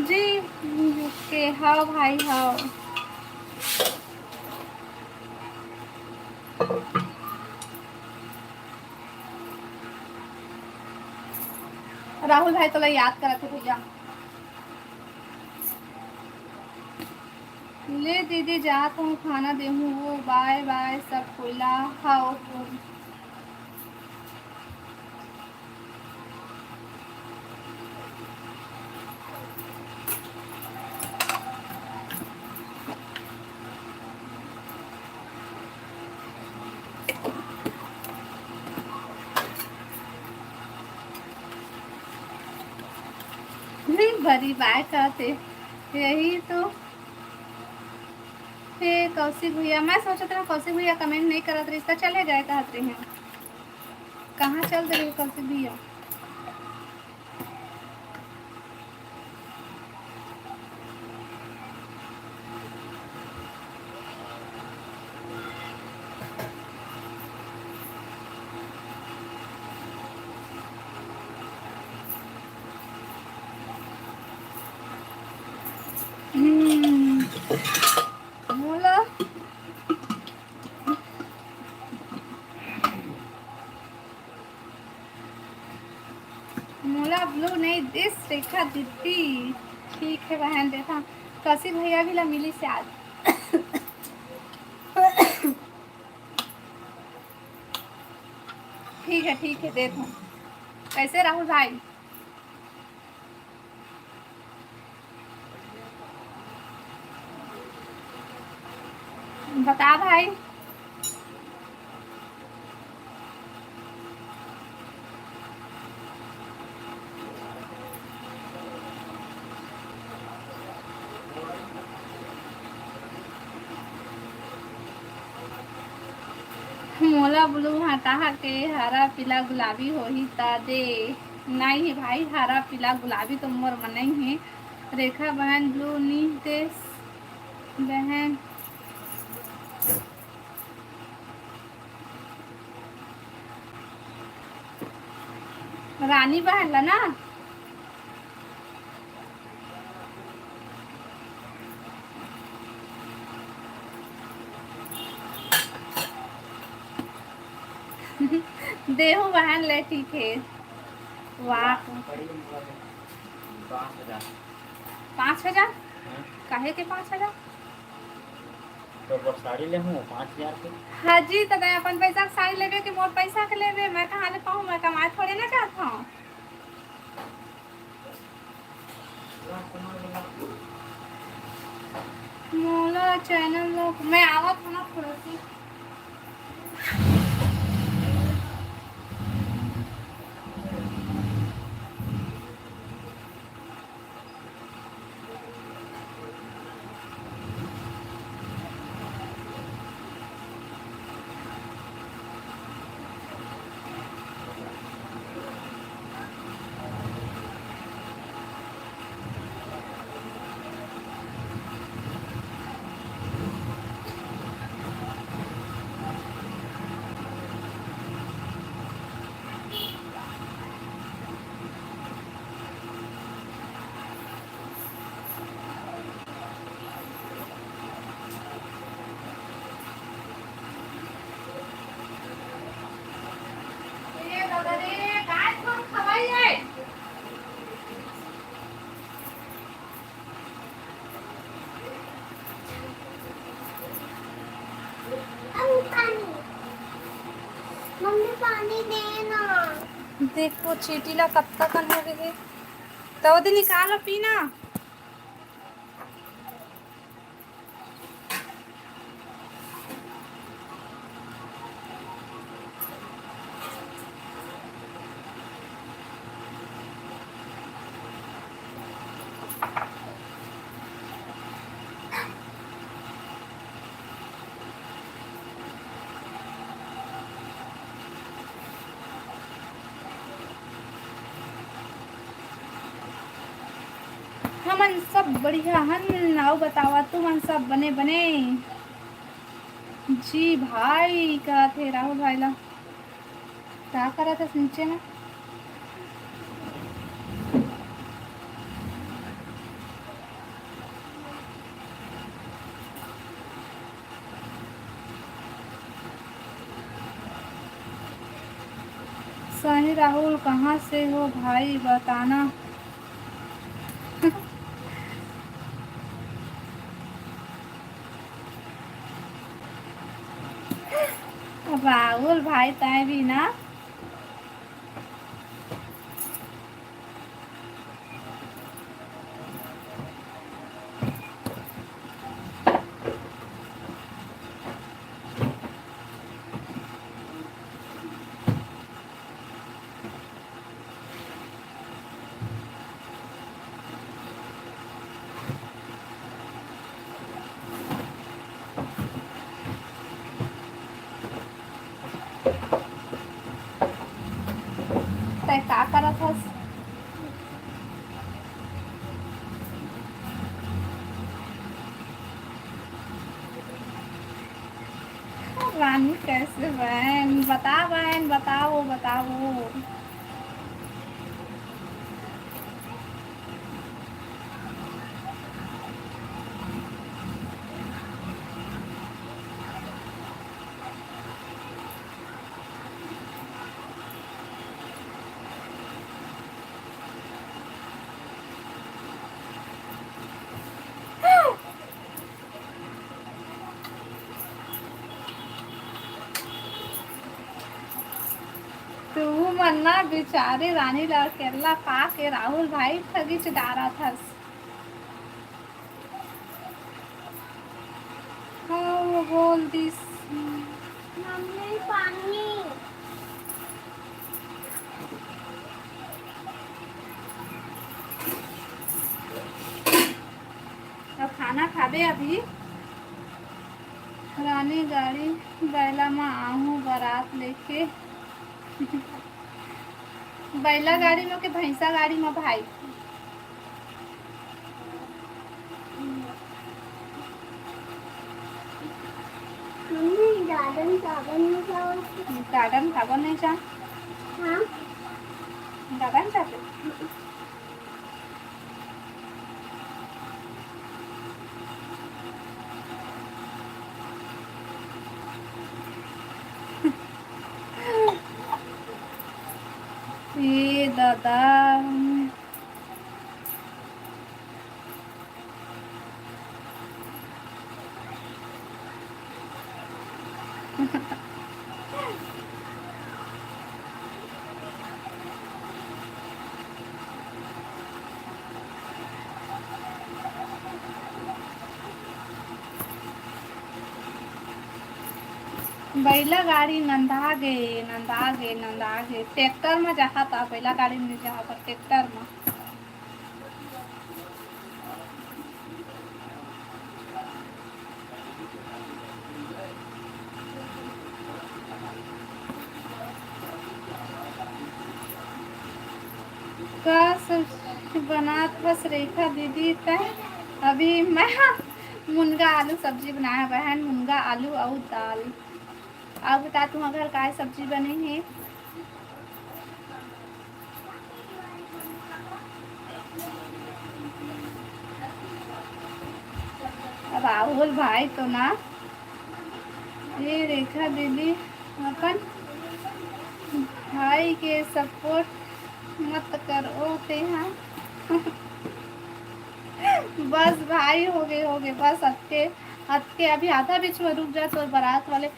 जी, के हव भाई, हव। राहुल भाई तोला याद करत हे भैया। ले दीदी, जात हूँ, खाना देहूँ वो। बाय बाय सब कोइला। हाँ, ओके। नहीं, बड़ी बात है, यही तो। हे कौशिक भैया, मैं सोचत रहूं कौशिक भैया comment नहीं करत रहिस त चले गए कहत रहे हैं। कहाँ चल दे रहे कौशिक भैया? हम्म, मोला, मोला blue नहीं दिस रेखा दीदी। ठीक है बहन, देखा कौशिक भैया भी ला मिली से आज। ठीक है, ठीक है, देत हूँ। कैसे राहुल भाई? बता भाई। मोला blue हटा के हरा पीला गुलाबी होही त दे। नहीं भाई, हरा पीला गुलाबी तो मोर मन नहीं है। रेखा बहन blue नी दे बहन। रानी बहन ला ना। देहू बहन ले, ठीक है। वाह। पाँच हजार। पाँच हजार? हाँ। काहे के पाँच हजार? तो बस साड़ी ले हूँ पाँच हजार के। हाँ जी, तो मैं अपन पैसा के साड़ी लेबे कि मोर पैसा के लेबे? मैं कहाँ ले पाऊँ? मैं कमाए थोड़े ना जात हूँ। मोला channel lock, मैं आवत हूँ ना थोड़ा सी। पानी देना। देखो चींटी ला कतका कन हो गए हे, तो ओदे निकाल अउ पीना। हमन सब बढ़िया हन, अउ बतावा तुमन सब बने बने? जी भाई, कहत हे राहुल भाई ला। का करत हस नीचे में? सही राहुल, कहाँ से हो भाई, बताना। राहुल भाई, तय भी ना। तै का करत हस? रानी कैसे बहन? बता बहन, बताओ, बताओ। तू मन ना बिचारी रानी ला अकेल्ला पाके राहुल भाई ठगीच डारत हस। हाँ, वो बोल दिस। मम्मी, पानी। अब खाना खाबे अभी। रानी गाड़ी बैला म आहूँ बरात लेके। बैला गाड़ी म के भैंसा गाड़ी म भाई? मम्मी, गार्डन काबर नहीं जाओ? गार्डन काबर नहीं जा? हाँ। गार्डन जाते? ए दादा। बैला गाड़ी नंदा गे, नंदा गे, नंदा गे। ट्रैक्टर म जाहा ता, बैला गाड़ी में नहीं जाहा, पर ट्रैक्टर म। का सब्जी बनात हस रेखा दीदी तैं? अभी मैं हा मुनगा आलू सब्जी बनाया बहन, मुनगा आलू अउ दाल। अउ बता, तुंहर घर काय सब्जी बने हे? राहुल भाई तो ना, ये रेखा दीदी अपन भाई के सपोर्ट मत कर ओ तेहा। बस भाई, हो गए, हो गए, बस अतके, अतके। अभी आधा बीच में रुक जा, तो बारात वाले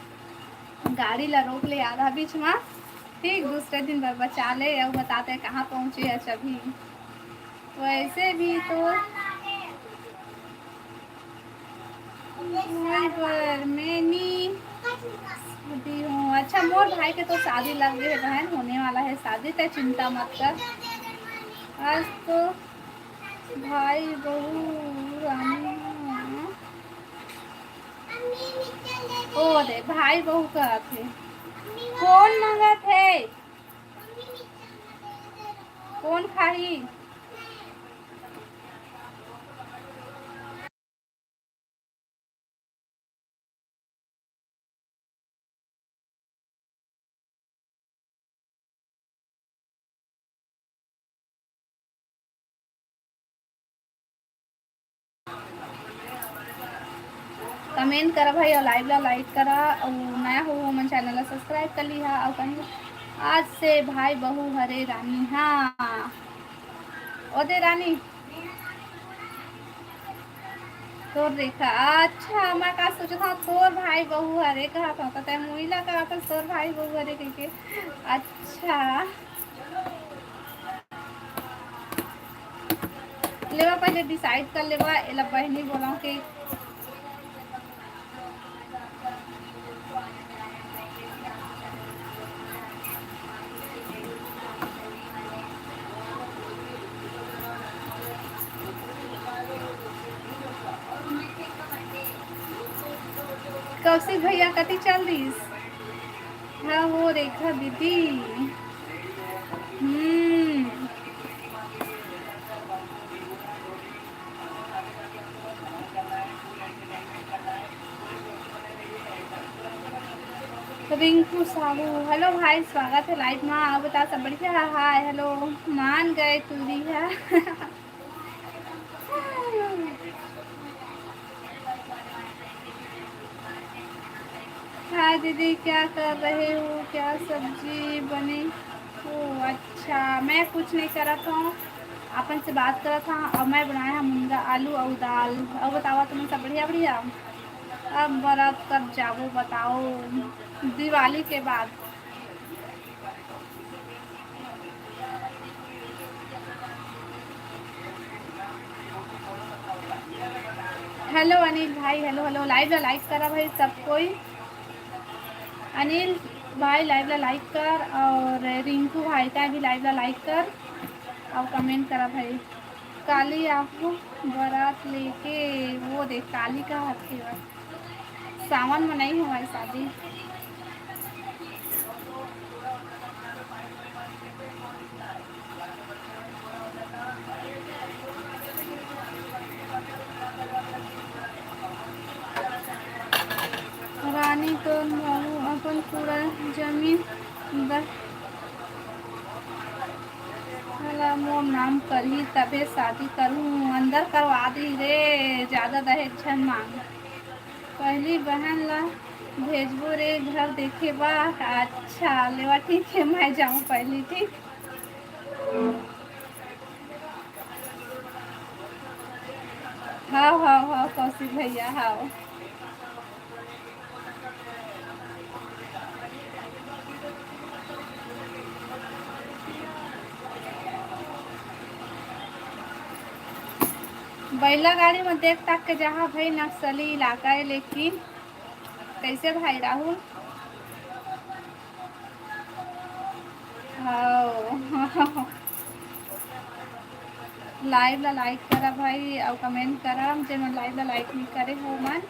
गाड़ी ला रोक ले आधा बीच मा, ठीक, दूसरे दिन बर बचा ले, अउ बताते कहाँ पहुँचे है अभी। वैसे भी तो वही पर मैं नी शादी हूँ। अच्छा, मोर भाई के तो शादी लग गए है बहन, होने वाला है शादी, ते चिंता मत कर। आज तो भाई बहू रानी, ओ दे, भाई बहू कहत हे। कौन मंगत हे? कौन खाही? कमेंट करा भाई, अउ लाइव ला लाइक करा, अउ नया हो हमन चैनल ला सब्सक्राइब कर लिहा, अउ कमेंट आज से भाई बहू हरे रानी। हाँ, ओ दे रानी, तोर देखा। अच्छा, मैं का सोचत हूँ, तोर भाई बहू हरे कहा था, तो तै मुई ला कहा था, तोर भाई बहू हरे कह के। अच्छा, लेवा पहले डिसाइड कर लेवा, एला बहनी बोला के। कौशिक भैया कति चल दिस? हाँ हो रेखा दीदी। हम्म। रिंकू साहू, हेलो भाई, स्वागत है लाइव मा। आप बता, सब बढ़िया है? हाय, हेलो, मान गए तू भी है। हाँ दीदी, क्या कर रहे हो, क्या सब्जी बने? ओ अच्छा, मैं कुछ नहीं करत हूँ, अपन से बात करत हूँ। और मैं बनाया है मुनगा आलू और दाल। और बतावा, तुमन सब बढ़िया? बढ़िया। अब बरत कब जाबो बताओ? दिवाली के बाद। हेलो अनिल भाई, हेलो हेलो, लाइव ला लाइक करा भाई सब कोई। अनिल भाई लाइव ला लाइक कर, और रिंकू भाई का भी लाइव ला लाइक कर, और कमेंट करा भाई। काली आबो बरात लेके, वो देख काली का हाथ के बा। सावन में नहीं हमारी शादी। रानी तोर बाबू अपन पूरा जमीन बर साला मोर नाम करही तभे शादी करहूँ। अंदर करवा दी रे, ज्यादा दहेज झन मांग। पहली बहन ला भेजबो रे घर देखे बा। अच्छा लेवा ठीक है, मैं जाऊँ पहली, ठीक। हाव हाव हाव कौशिक भैया हाव। बैला गाड़ी में देख ताक के जहाँ भाई नक्सली इलाका है, लेकिन कैसे भाई राहुल? हाव। लाइव ला लाइक करा भाई, अउ कमेंट करा, जेमन लाइव ला लाइक नहीं करे हो मन।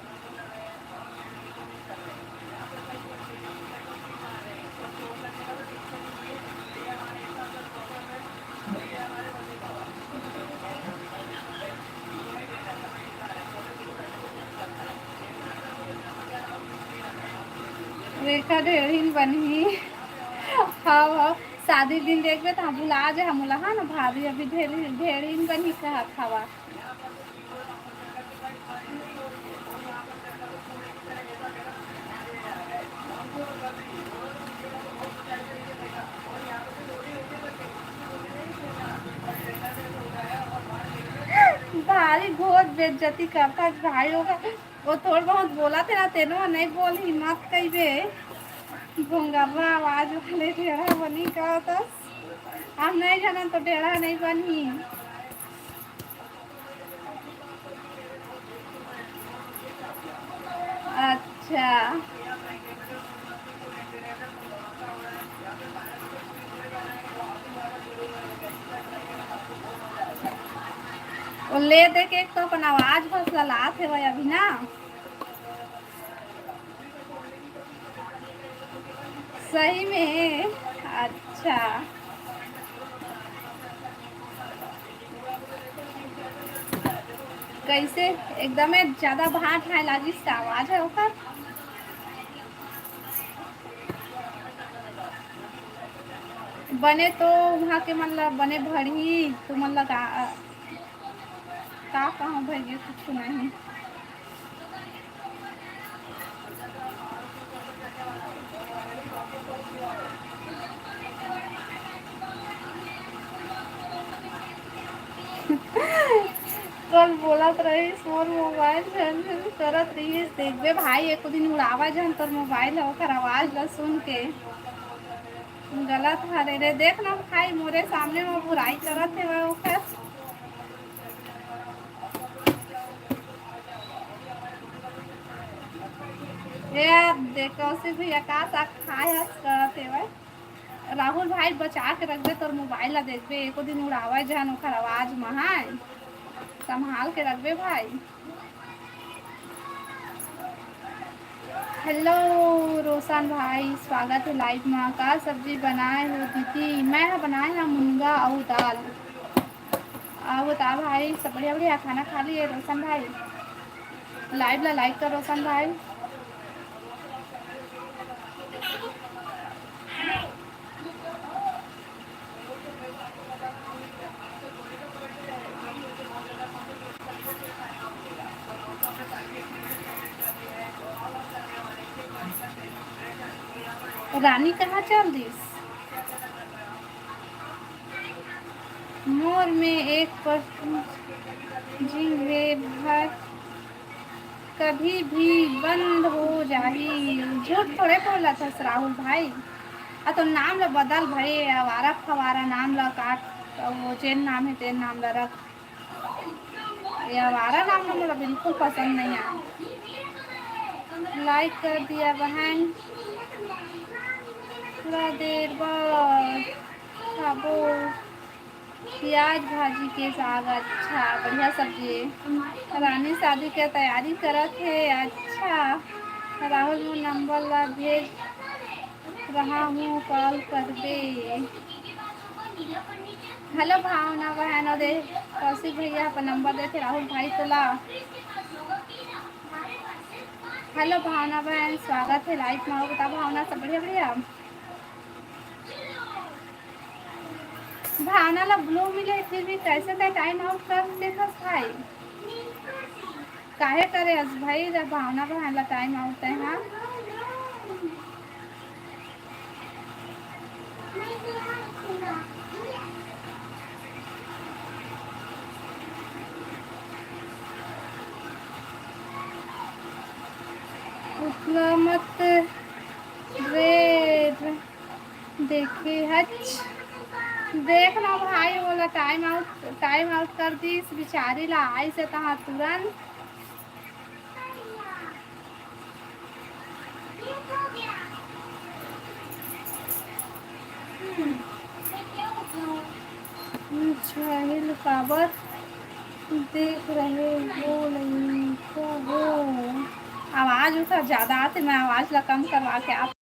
रेखा ढेरहिन बनही। हाव, हाव। शादी दिन देखबे त भुला जे हमला, हाँ ना भाभी, अभी ढेर, ढेरहिन बनही कहत हवा। भारी घोर बेइज्जती करता भाई होगा। वो थोड़ बहुत बोला थे ना, तेनो नहीं बोल हिम्मत कइबे। भोंगर्रा आवाज वाले ढेढ़ा बनी का तस? हम नहीं जानन तो ढेढ़ा नहीं बनही। अच्छा। वो ले दे के एक तो अपन आवाज बस ललात हेवय अभी ना। सही में? अच्छा। कैसे? एकदमे ज्यादा भात खाए लागिस का आवाज है ओकर? बने तो वहाँ के मन ला बने भरही, तुमन ला का, का कहूँ भैया, कुछ नहीं। कल बोलत रहिस, मोर मोबाइल झन झन करत रहिस। देखबे भाई, एको दिन उड़ावा झन तोर मोबाइल ह, ओकर आवाज ल सुन के। गलत हरे रे, देख ना भाई, मोरे सामने म बुराई करत हेवय ओकर। ए यार, देख, कौशिक भैया का साग खाए हस करत हेवय। राहुल भाई, बचा के रखबे तोर मोबाइल ला, देखबे एको दिन उड़ावय झन ओखर आवाज म, हाय। संभाल के रखबे भाई। हेलो रोशन भाई, स्वागत है लाइव मा। का सब्जी बनाए हो दीदी? मैं ह बनाए हव मुनगा अउ दाल। अउ बता भाई, सब बढ़िया बढ़िया खाना खा लिए रोशन भाई? लाइव ला लाइक कर रोशन भाई। रानी कहाँ चल दिस? मोर में एक परसेंट जिंक हे, भर कभी भी बंद हो जाही। झूठ थोड़े बोलत हस राहुल भाई। आ तो नाम ल बदल भाई, आवारा फवारा नाम ल काट, वो जेन नाम हे तेन नाम ल रख। ये आवारा नाम ना मोला बिल्कुल पसंद नहीं आया। लाइक कर दिया बहन। थोड़ा देर बाद खाबो प्याज भाजी के साग। अच्छा, बढ़िया सब्जी है। रानी शादी के तैयारी करत हे। अच्छा, राहुल मोर नंबर ला भेज रहा हूँ, कॉल करबे। हेलो भावना बहन, अउ दे कौशिक भैया अपन नंबर देथे राहुल भाई तोला। हेलो भावना बहन, स्वागत है लाइव में। अउ बता भावना, सब बढ़िया बढ़िया? भावना ला ब्लू मिले फिर भी कैसे तैं टाइम आउट कर देथस भाई? काहे करे अस भाई, जब भावना बहन ला टाइम आउट है, हाँ? उतना मत रे। देखे हच, देख ना भाई, ओला टाइम आउट, टाइम आउट कर दिस बिचारी ला, आइस हे तहाँ तुरंत। हम्म। अच्छा, हे लो काबर देख रहे हो नहीं तो हो। आवाज उधर ज्यादा आते, मैं आवाज ला कम करवा के आप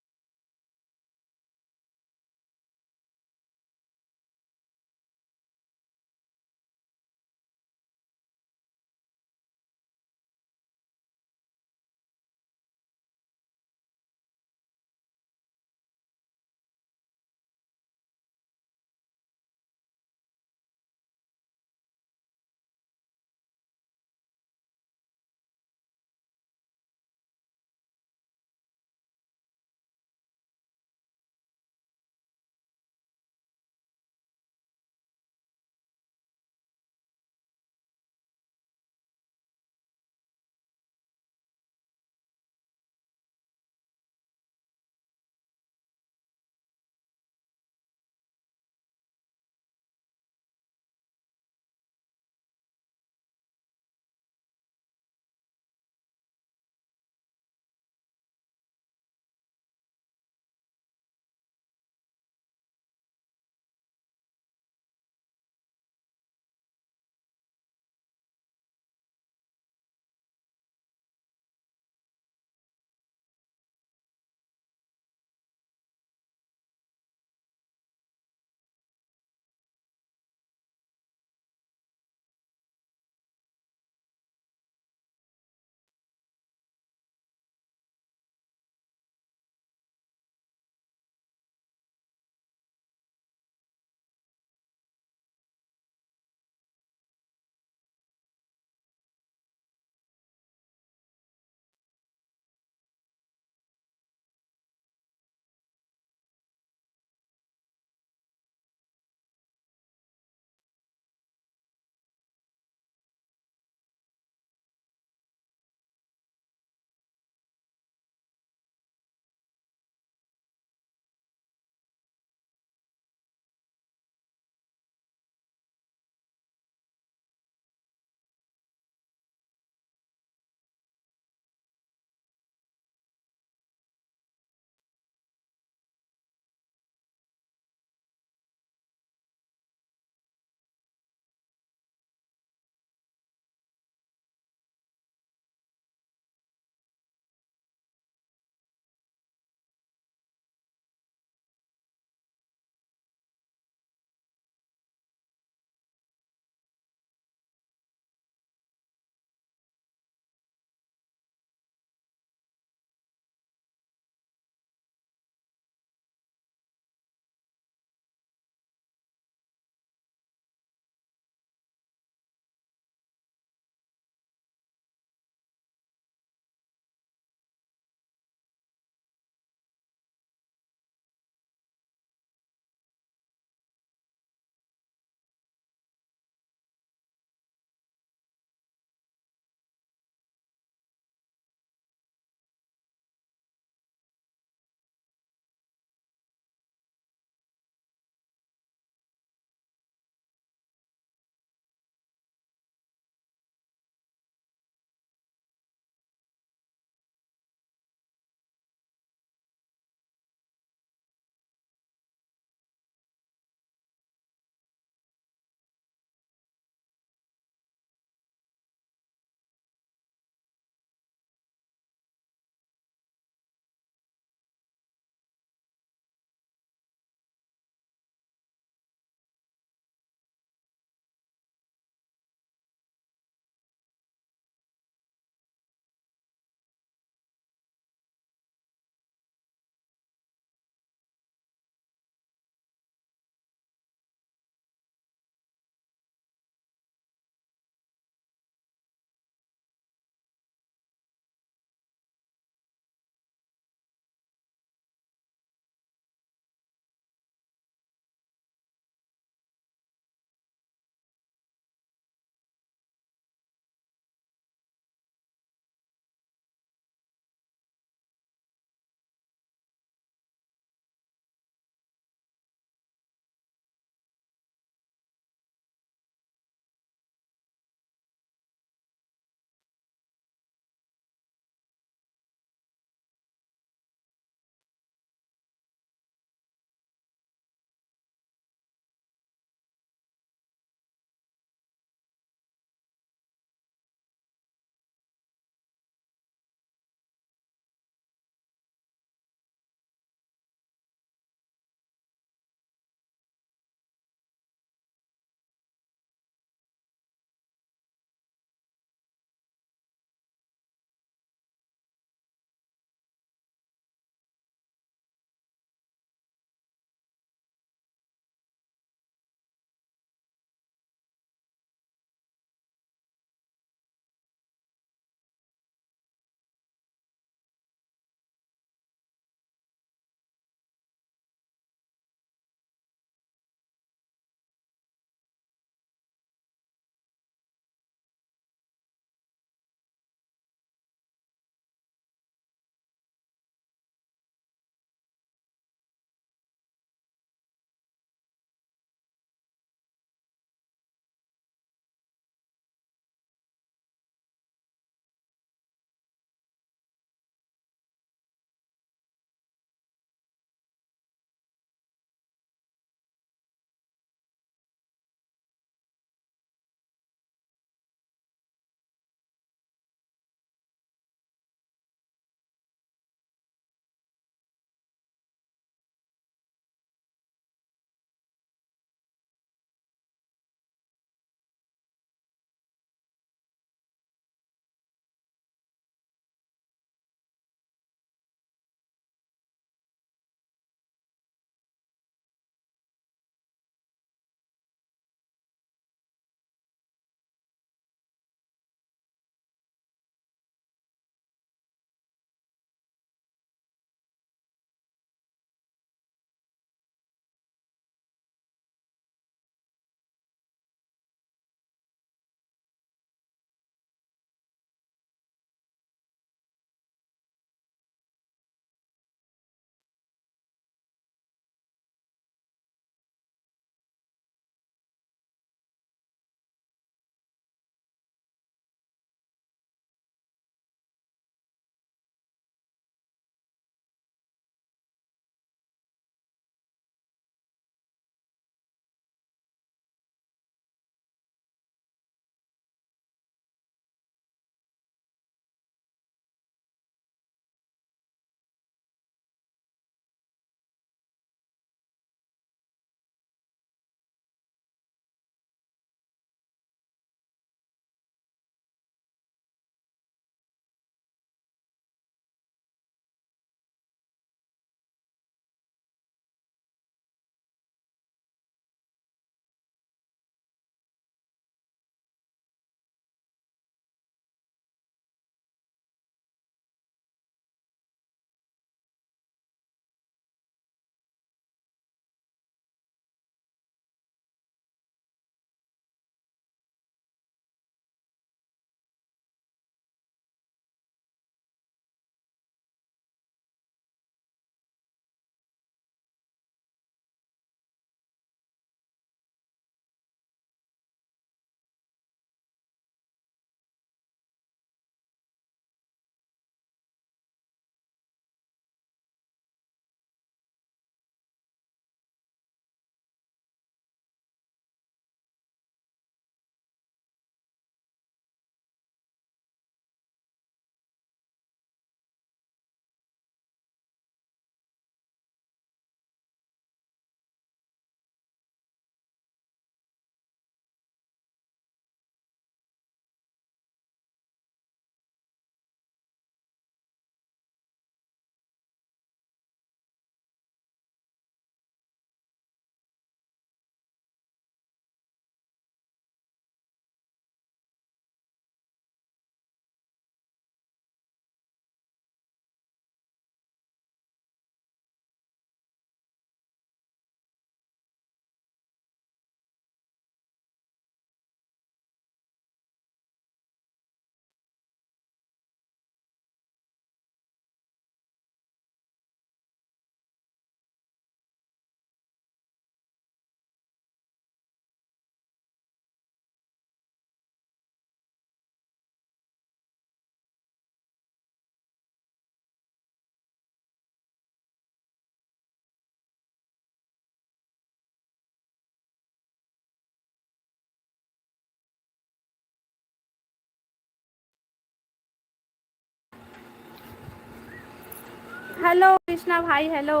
हेलो कृष्णा भाई, हेलो।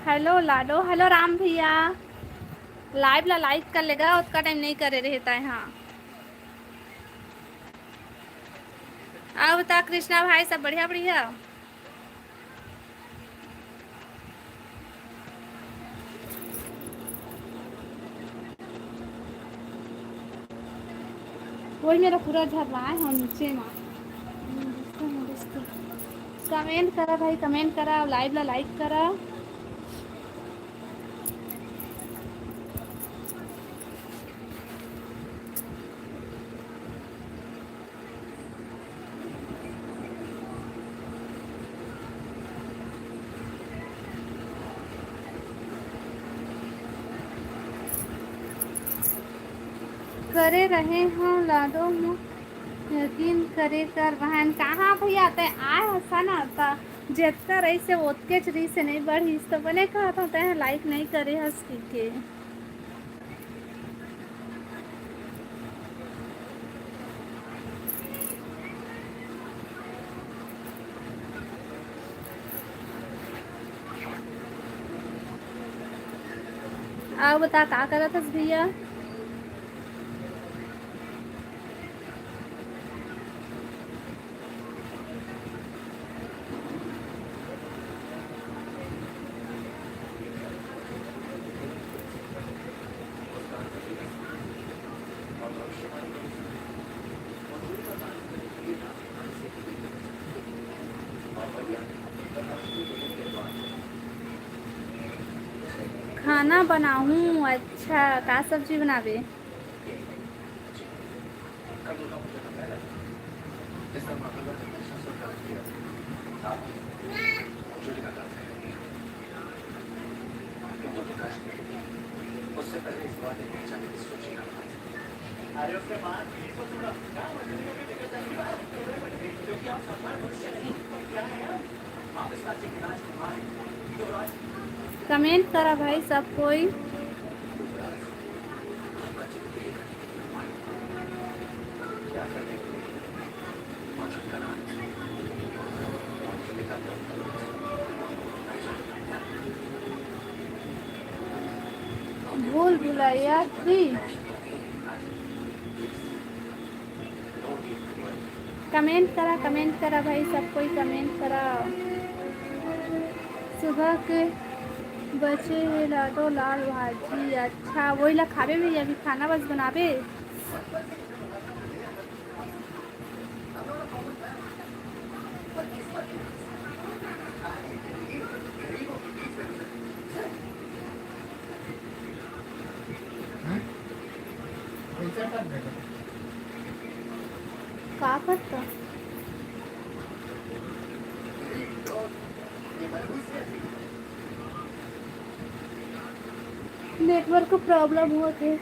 हेलो लाडो, हेलो राम भैया। लाइव ला लाइक कर लेगा, ओतका टाइम नहीं करे रहे ताय। हाँ, अब बता कृष्णा भाई, सब बढ़िया बढ़िया? वही मेरा पूरा झर्राए हो नीचे मा। कमेंट करा भाई, कमेंट करा, लाइव ला लाइक करा। करे रहे हो लाडो मो यकीन करे कर बहन। कहाँ भैया, तय आय हस ना, त जेतका रहिस हे ओतकेच रहिस हे, नहीं बढ़िस, त बने कहत हो तय लाइक नहीं करे हस कहिके। अउ बता, का करत हस भैया? खाना बनाहूँ। अच्छा, का सब्जी बनाबे? कमेंट करा भाई सब कोई। भूल भुलैया थ्री। कमेंट करा, कमेंट करा भाई, सब कोई कमेंट करा। सुबह के बचे हे लाडो लाल भाजी। अच्छा, वही ला खाबे भैया, अभी खाना बस बनाबे। का करता? नेटवर्क प्रॉब्लम होत हे।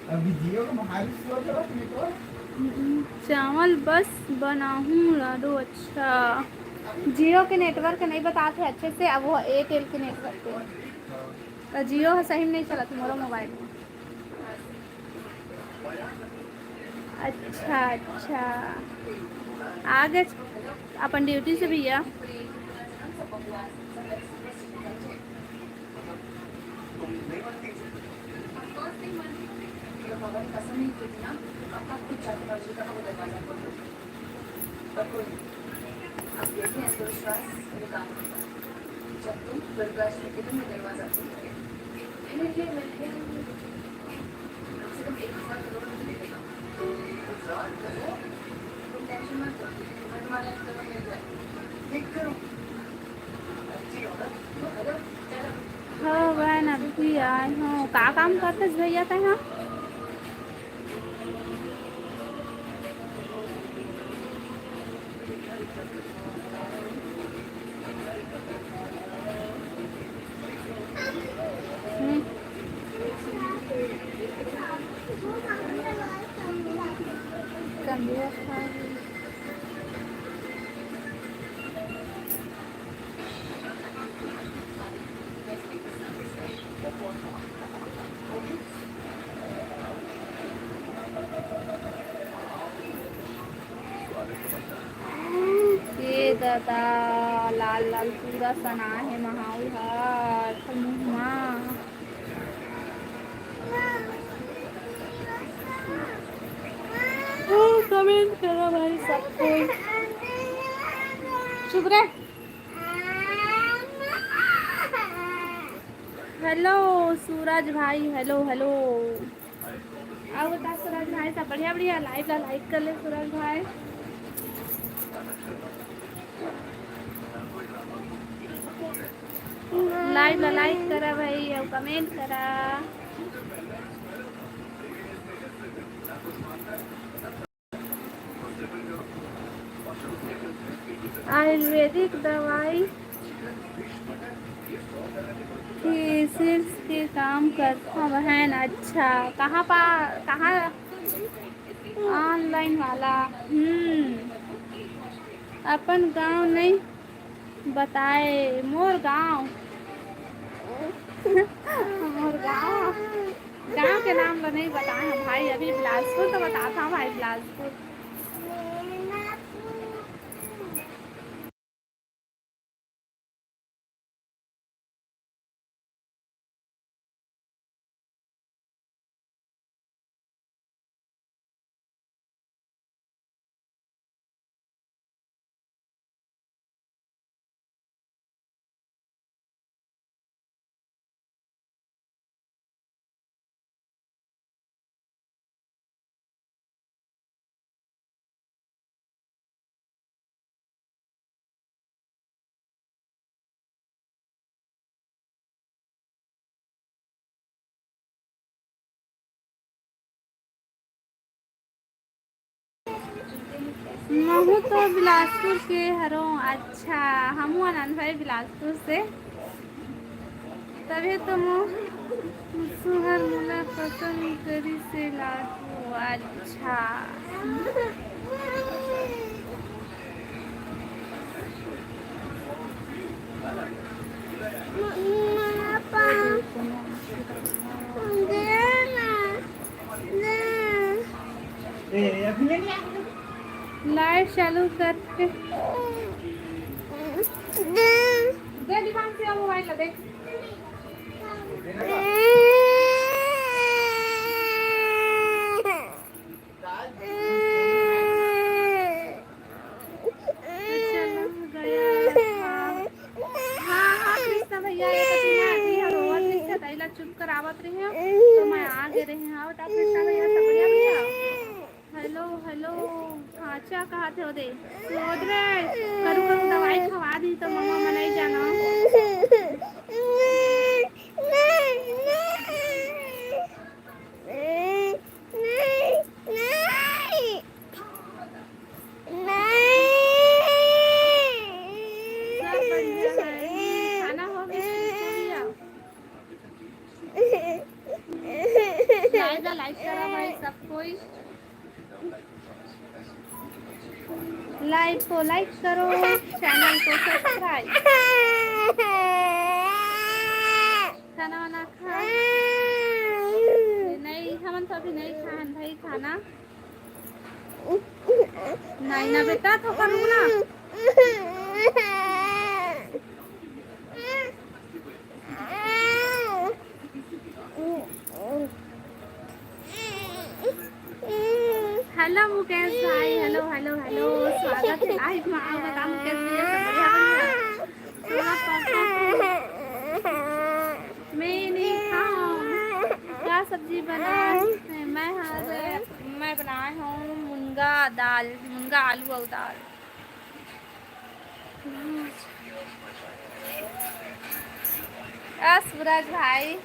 अभी जियो के भारी स्लो चलत नेटवर्क। हम्म, चावल बस बनाहूँ लाडो। अच्छा, जियो के नेटवर्क नहीं बताते अच्छे से, अब वो एयरटेल के नेटवर्क पे। तो जियो ह सही में नहीं चलत मोरो मोबाइल में। अच्छा, अच्छा, आ गए अपन ड्यूटी से भैया। हाँ बहन, अभी आए हो। का काम करते भैया तय? हाँ, त लाल लाल पूरा सना हे महाऊ ह मुंह मा। ओ, कमेंट करो भाई सब कोई। चुप रे। हेलो सूरज भाई, हेलो हेलो। अउ बता सूरज भाई, सब बढ़िया? बढ़िया। लाइव ला लाइक कर ले सूरज भाई। लाइव ला लाइक करा भाई, अउ कमेंट करा। आयुर्वेदिक दवाई के सेल्स के काम करथव बहन। अच्छा, कहाँ पा, कहाँ? ऑनलाइन वाला। हम्म, अपन गांव नहीं बताए, मोर गांव। मोर गांव, गांव के नाम ला नहीं बताए हम भाई, अभी बिलासपुर तो बताता हूँ भाई, बिलासपुर। महू तो बिलासपुर के हरों। अच्छा, हमू आनंद भाई बिलासपुर से। तभे तो मो सुहर मोला पसंद करिस हे लाडू। अच्छा। लाइव चालू करके दे दीवान से मोबाइल ला दे। चला गया। हाँ, हाँ, कृष्णा भैया, ये तो बिना अभी हम होवत नहीं था, तैला चुप करावत रहे हो, तो मैं आगे रहे हूँ। और कृष्णा भैया, सब बढ़िया भैया? हेलो, हेलो, हाँ, क्या कहा थे वो दे? वो दे, करू करू दवाई खवा दी, तो मम्मा मनाई जाना। सब बढ़िया है। खाना हो गया? लाइव ला लाइक करा भाई सब कोई। लाइव को लाइक करो, चैनल को सब्सक्राइब। खाना वाना खा? नहीं, हमन तो अभी नहीं खान भाई खाना। नहीं ना बेटा, तो करूँ ना। हेलो मुकेश भाई, हेलो, हेलो, हेलो, स्वागत है लाइव में। आप बता मुकेश भैया, सब बढ़िया, बढ़िया? थोड़ा सा मैं नहीं खाऊँ। क्या सब्जी बनाए हैं? मैं, हाँ, मैं बनाए हूँ मुनगा दाल, मुनगा आलू और दाल। आ, सूरज भाई।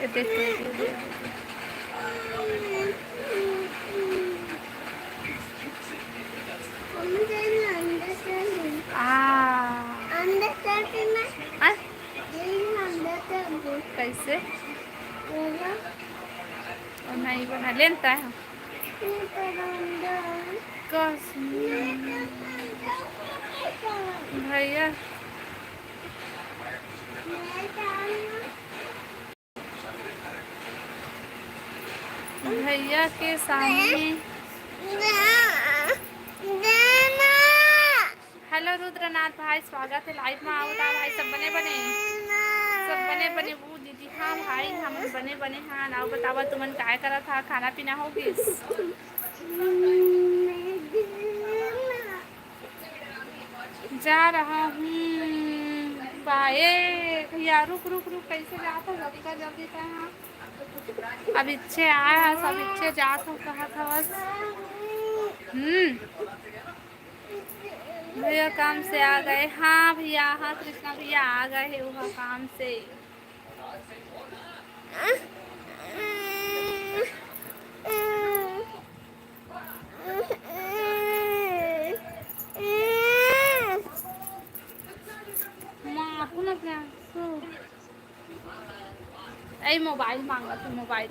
ये देखो, ये देखो। आ। आ? कैसे? और नहीं बना लेता है। कसम। भैया। भैया के सामने। हेलो रुद्रनाथ भाई, स्वागत है लाइव में। आओ ता भाई, सब बने बने, सब बने बने। वो दीदी, हाँ भाई, हम बने बने। हाँ, आओ बतावा, तुमन काय करत हा, खाना पीना हो गिस? जा रहा हूँ। बाए भैया, रुक रुक रुक, कैसे जाता जल्दी कर, जल्दी कर। हाँ, अब इच्छे आया है, सब इच्छे जात हो, कहा था बस। हम्म। भैया काम से आ गए। हाँ भैया, हाँ कृष्णा भैया आ गए हैं वहाँ काम से। माँ, तू ना क्या? सो। ए, मोबाइल मांगा तू, mobile.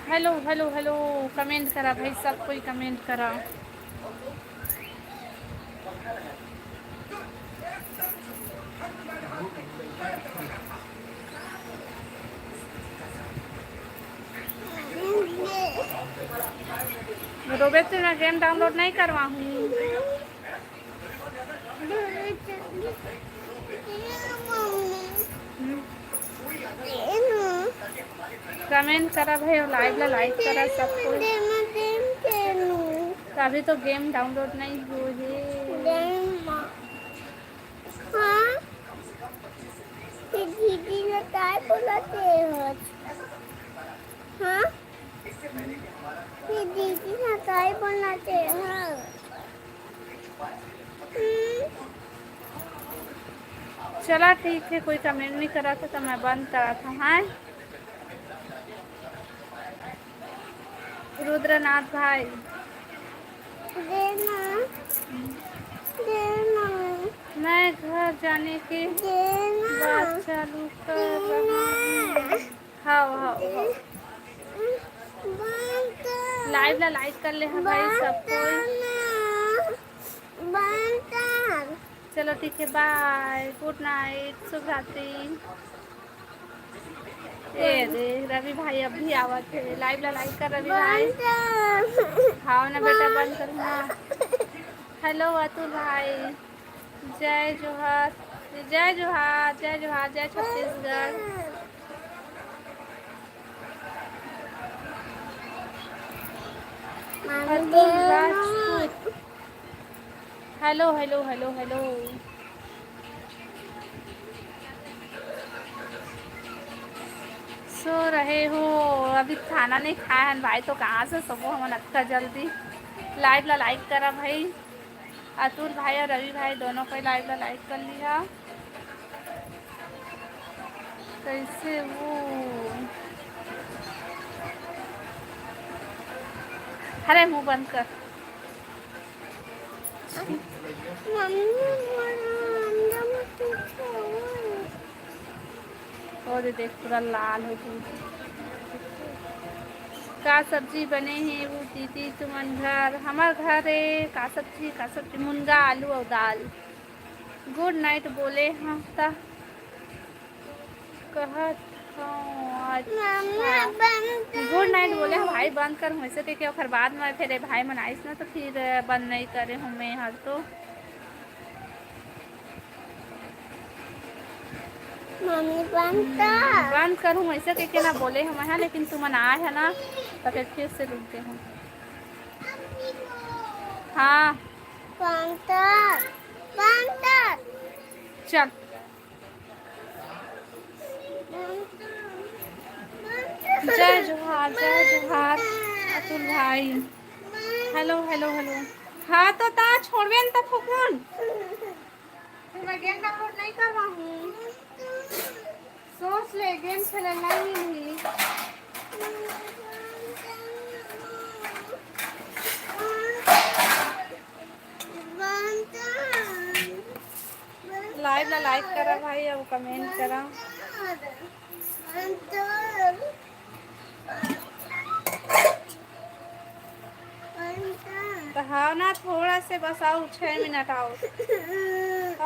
Hello hello hello, comment करा भाई, सब कोई कमेंट करा। रोबे, तें ना गेम डाउनलोड नहीं करवाहूँ। कमेंट करा भाई, और लाइव ला लाइक करा सब कोई। तभी तो गेम डाउनलोड नहीं हुए है। हाँ, ये दीदी ने काय बोला थे आज? हाँ, ये दीदी ने काय बोला थे? हाँ। चला ठीक है, कोई कमेंट नहीं करा था तो मैं बंद करा था। हाँ रुद्रनाथ भाई, देना, देना। मैं घर जाने के देना। बात चालू कर रहा हूँ। हाँ हाँ हाँ। लाइव ला लाइक कर ले हाँ भाई सब कोई। चलो ठीक है, बाय, गुड नाइट, शुभ रात्रि। ए दे, रवि भाई अभी आवत हे। Live ला like कर रवि भाई। हाव ना बेटा, बंद कर ना। Hello अतुल भाई, जय जोहार, जय जोहार, जय जोहार, जय Chhattisgarh. Atul Rajput. Hello, hello, hello, hello। सो रहे हो, अभी खाना नहीं खाए हन भाई, तो कहाँ से सोबो हमन अतका जल्दी। Live ला like करा भाई, अतुल भाई और रवि भाई दोनों कोई live ला like कर लिहा। कैसे वो, अरे मुंह बंद कर। मम्मी, मोला अंडा मत खाओ। ओ दे देख, पूरा लाल हो गई। का सब्जी बने हे वो दीदी तुमन घर? हमर घर ए, का सब्जी, का सब्जी? मुनगा, आलू अउ दाल। Good night बोले हंव त कहत हंव। अच्छा। मम्मी, बंद कर Good night दे। बोले हंव भाई, बंद कर हूँ ऐसे, क्योंकि ओकर बाद में फिर ए भाई मन आइस ना, तो फिर बंद नहीं करे हूँ मैं हर तो। मम्मी, बंद कर। बंद करूँ ऐसे कहिके ना बोले हंव मैं, लेकिन तुमन आए हे ना, तो फिर, फिर से रुक गए हूँ। हाँ। बंद कर, बंद कर। चल। बंद कर, बंद कर। जय जोहार, जय जोहार, अतुल भाई। Hello, hello, hello। हाँ, तो ता छोड़बे न त फुकून। फिर मैं game download नहीं करवा हूँ। सोच ले, game खेले नहीं मिली। Live ला like करा भाई, अउ comment करा। त हाँ ना, थोड़ा से बस अउ छह मिनट अउ।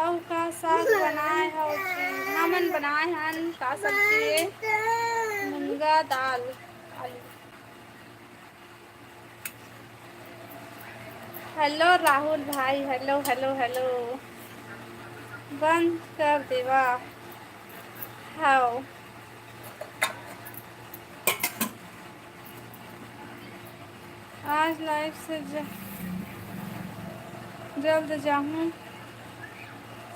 अउ का साग बनाए हव जी? हमन बनाए हन का सब्जी ए? मुनगा दाल, आलू। Hello राहुल भाई, hello, hello, hello। बंद कर देवा। हाव। आज live से ज-, जल्द जाहूँ।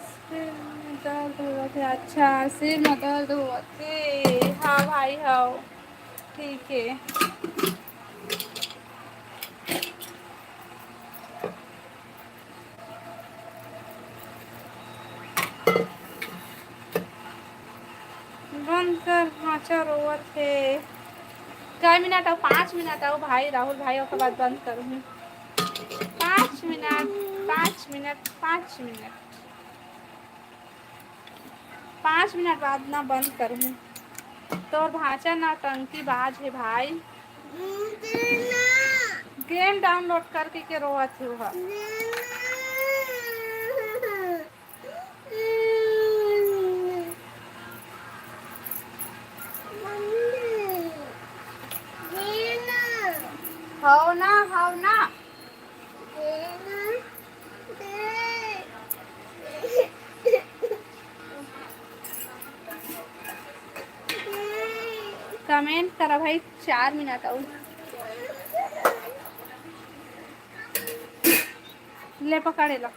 सिर में दर्द होवत हे। अच्छा, सिर में दर्द होवत हे। हाँ भाई, हाव। ठीक हे। बंद कर, भांचा रोवत हे। कै मिनट अउ? पाँच मिनट अउ भाई, राहुल भाई, ओकर बाद बंद करूँ। पाँच मिनट, पाँच मिनट, पाँच मिनट। पाँच मिनट बाद ना बंद करहूँ। तोर भांचा नौटंकी बाज हे भाई। Game download करके के रोवत हे ओहा। हव ना, हव ना। Comment करा भाई, चार मिनट अउ। ले पकड़े ला।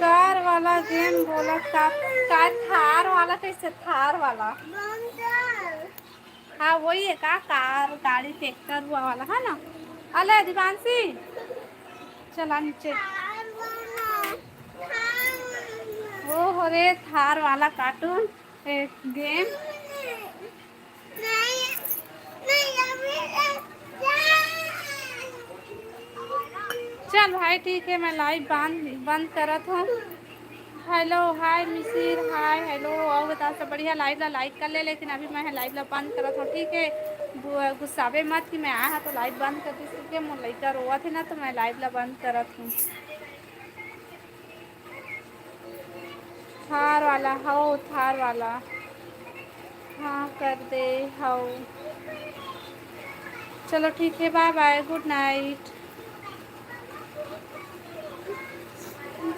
कार वाला game बोला का, का थार वाला, कैसे थार वाला? हाँ, वही है का, कार, गाड़ी, ट्रैक्टर हुआ वाला है ना। अले दिवांशी, चला नीचे। ओहो रे, थार वाला cartoon, ए, game। चल भाई, ठीक है, मैं live बंद, बंद करत हूँ। Hello, hi Misir, hi, hello। अउ बता, सब बढ़िया? Live ला like कर ले, लेकिन अभी मैं live ला बंद करत हूँ, ठीक है? गु-, गुस्साबे मत कि मैं आया हूँ तो live बंद कर दी, ठीक है? मोर लइका रोवत है ना, तो मैं live ला बंद करत हूँ। थार वाला हव, थार वाला। हाँ, कर दे हव। चलो ठीक है, bye bye, good night।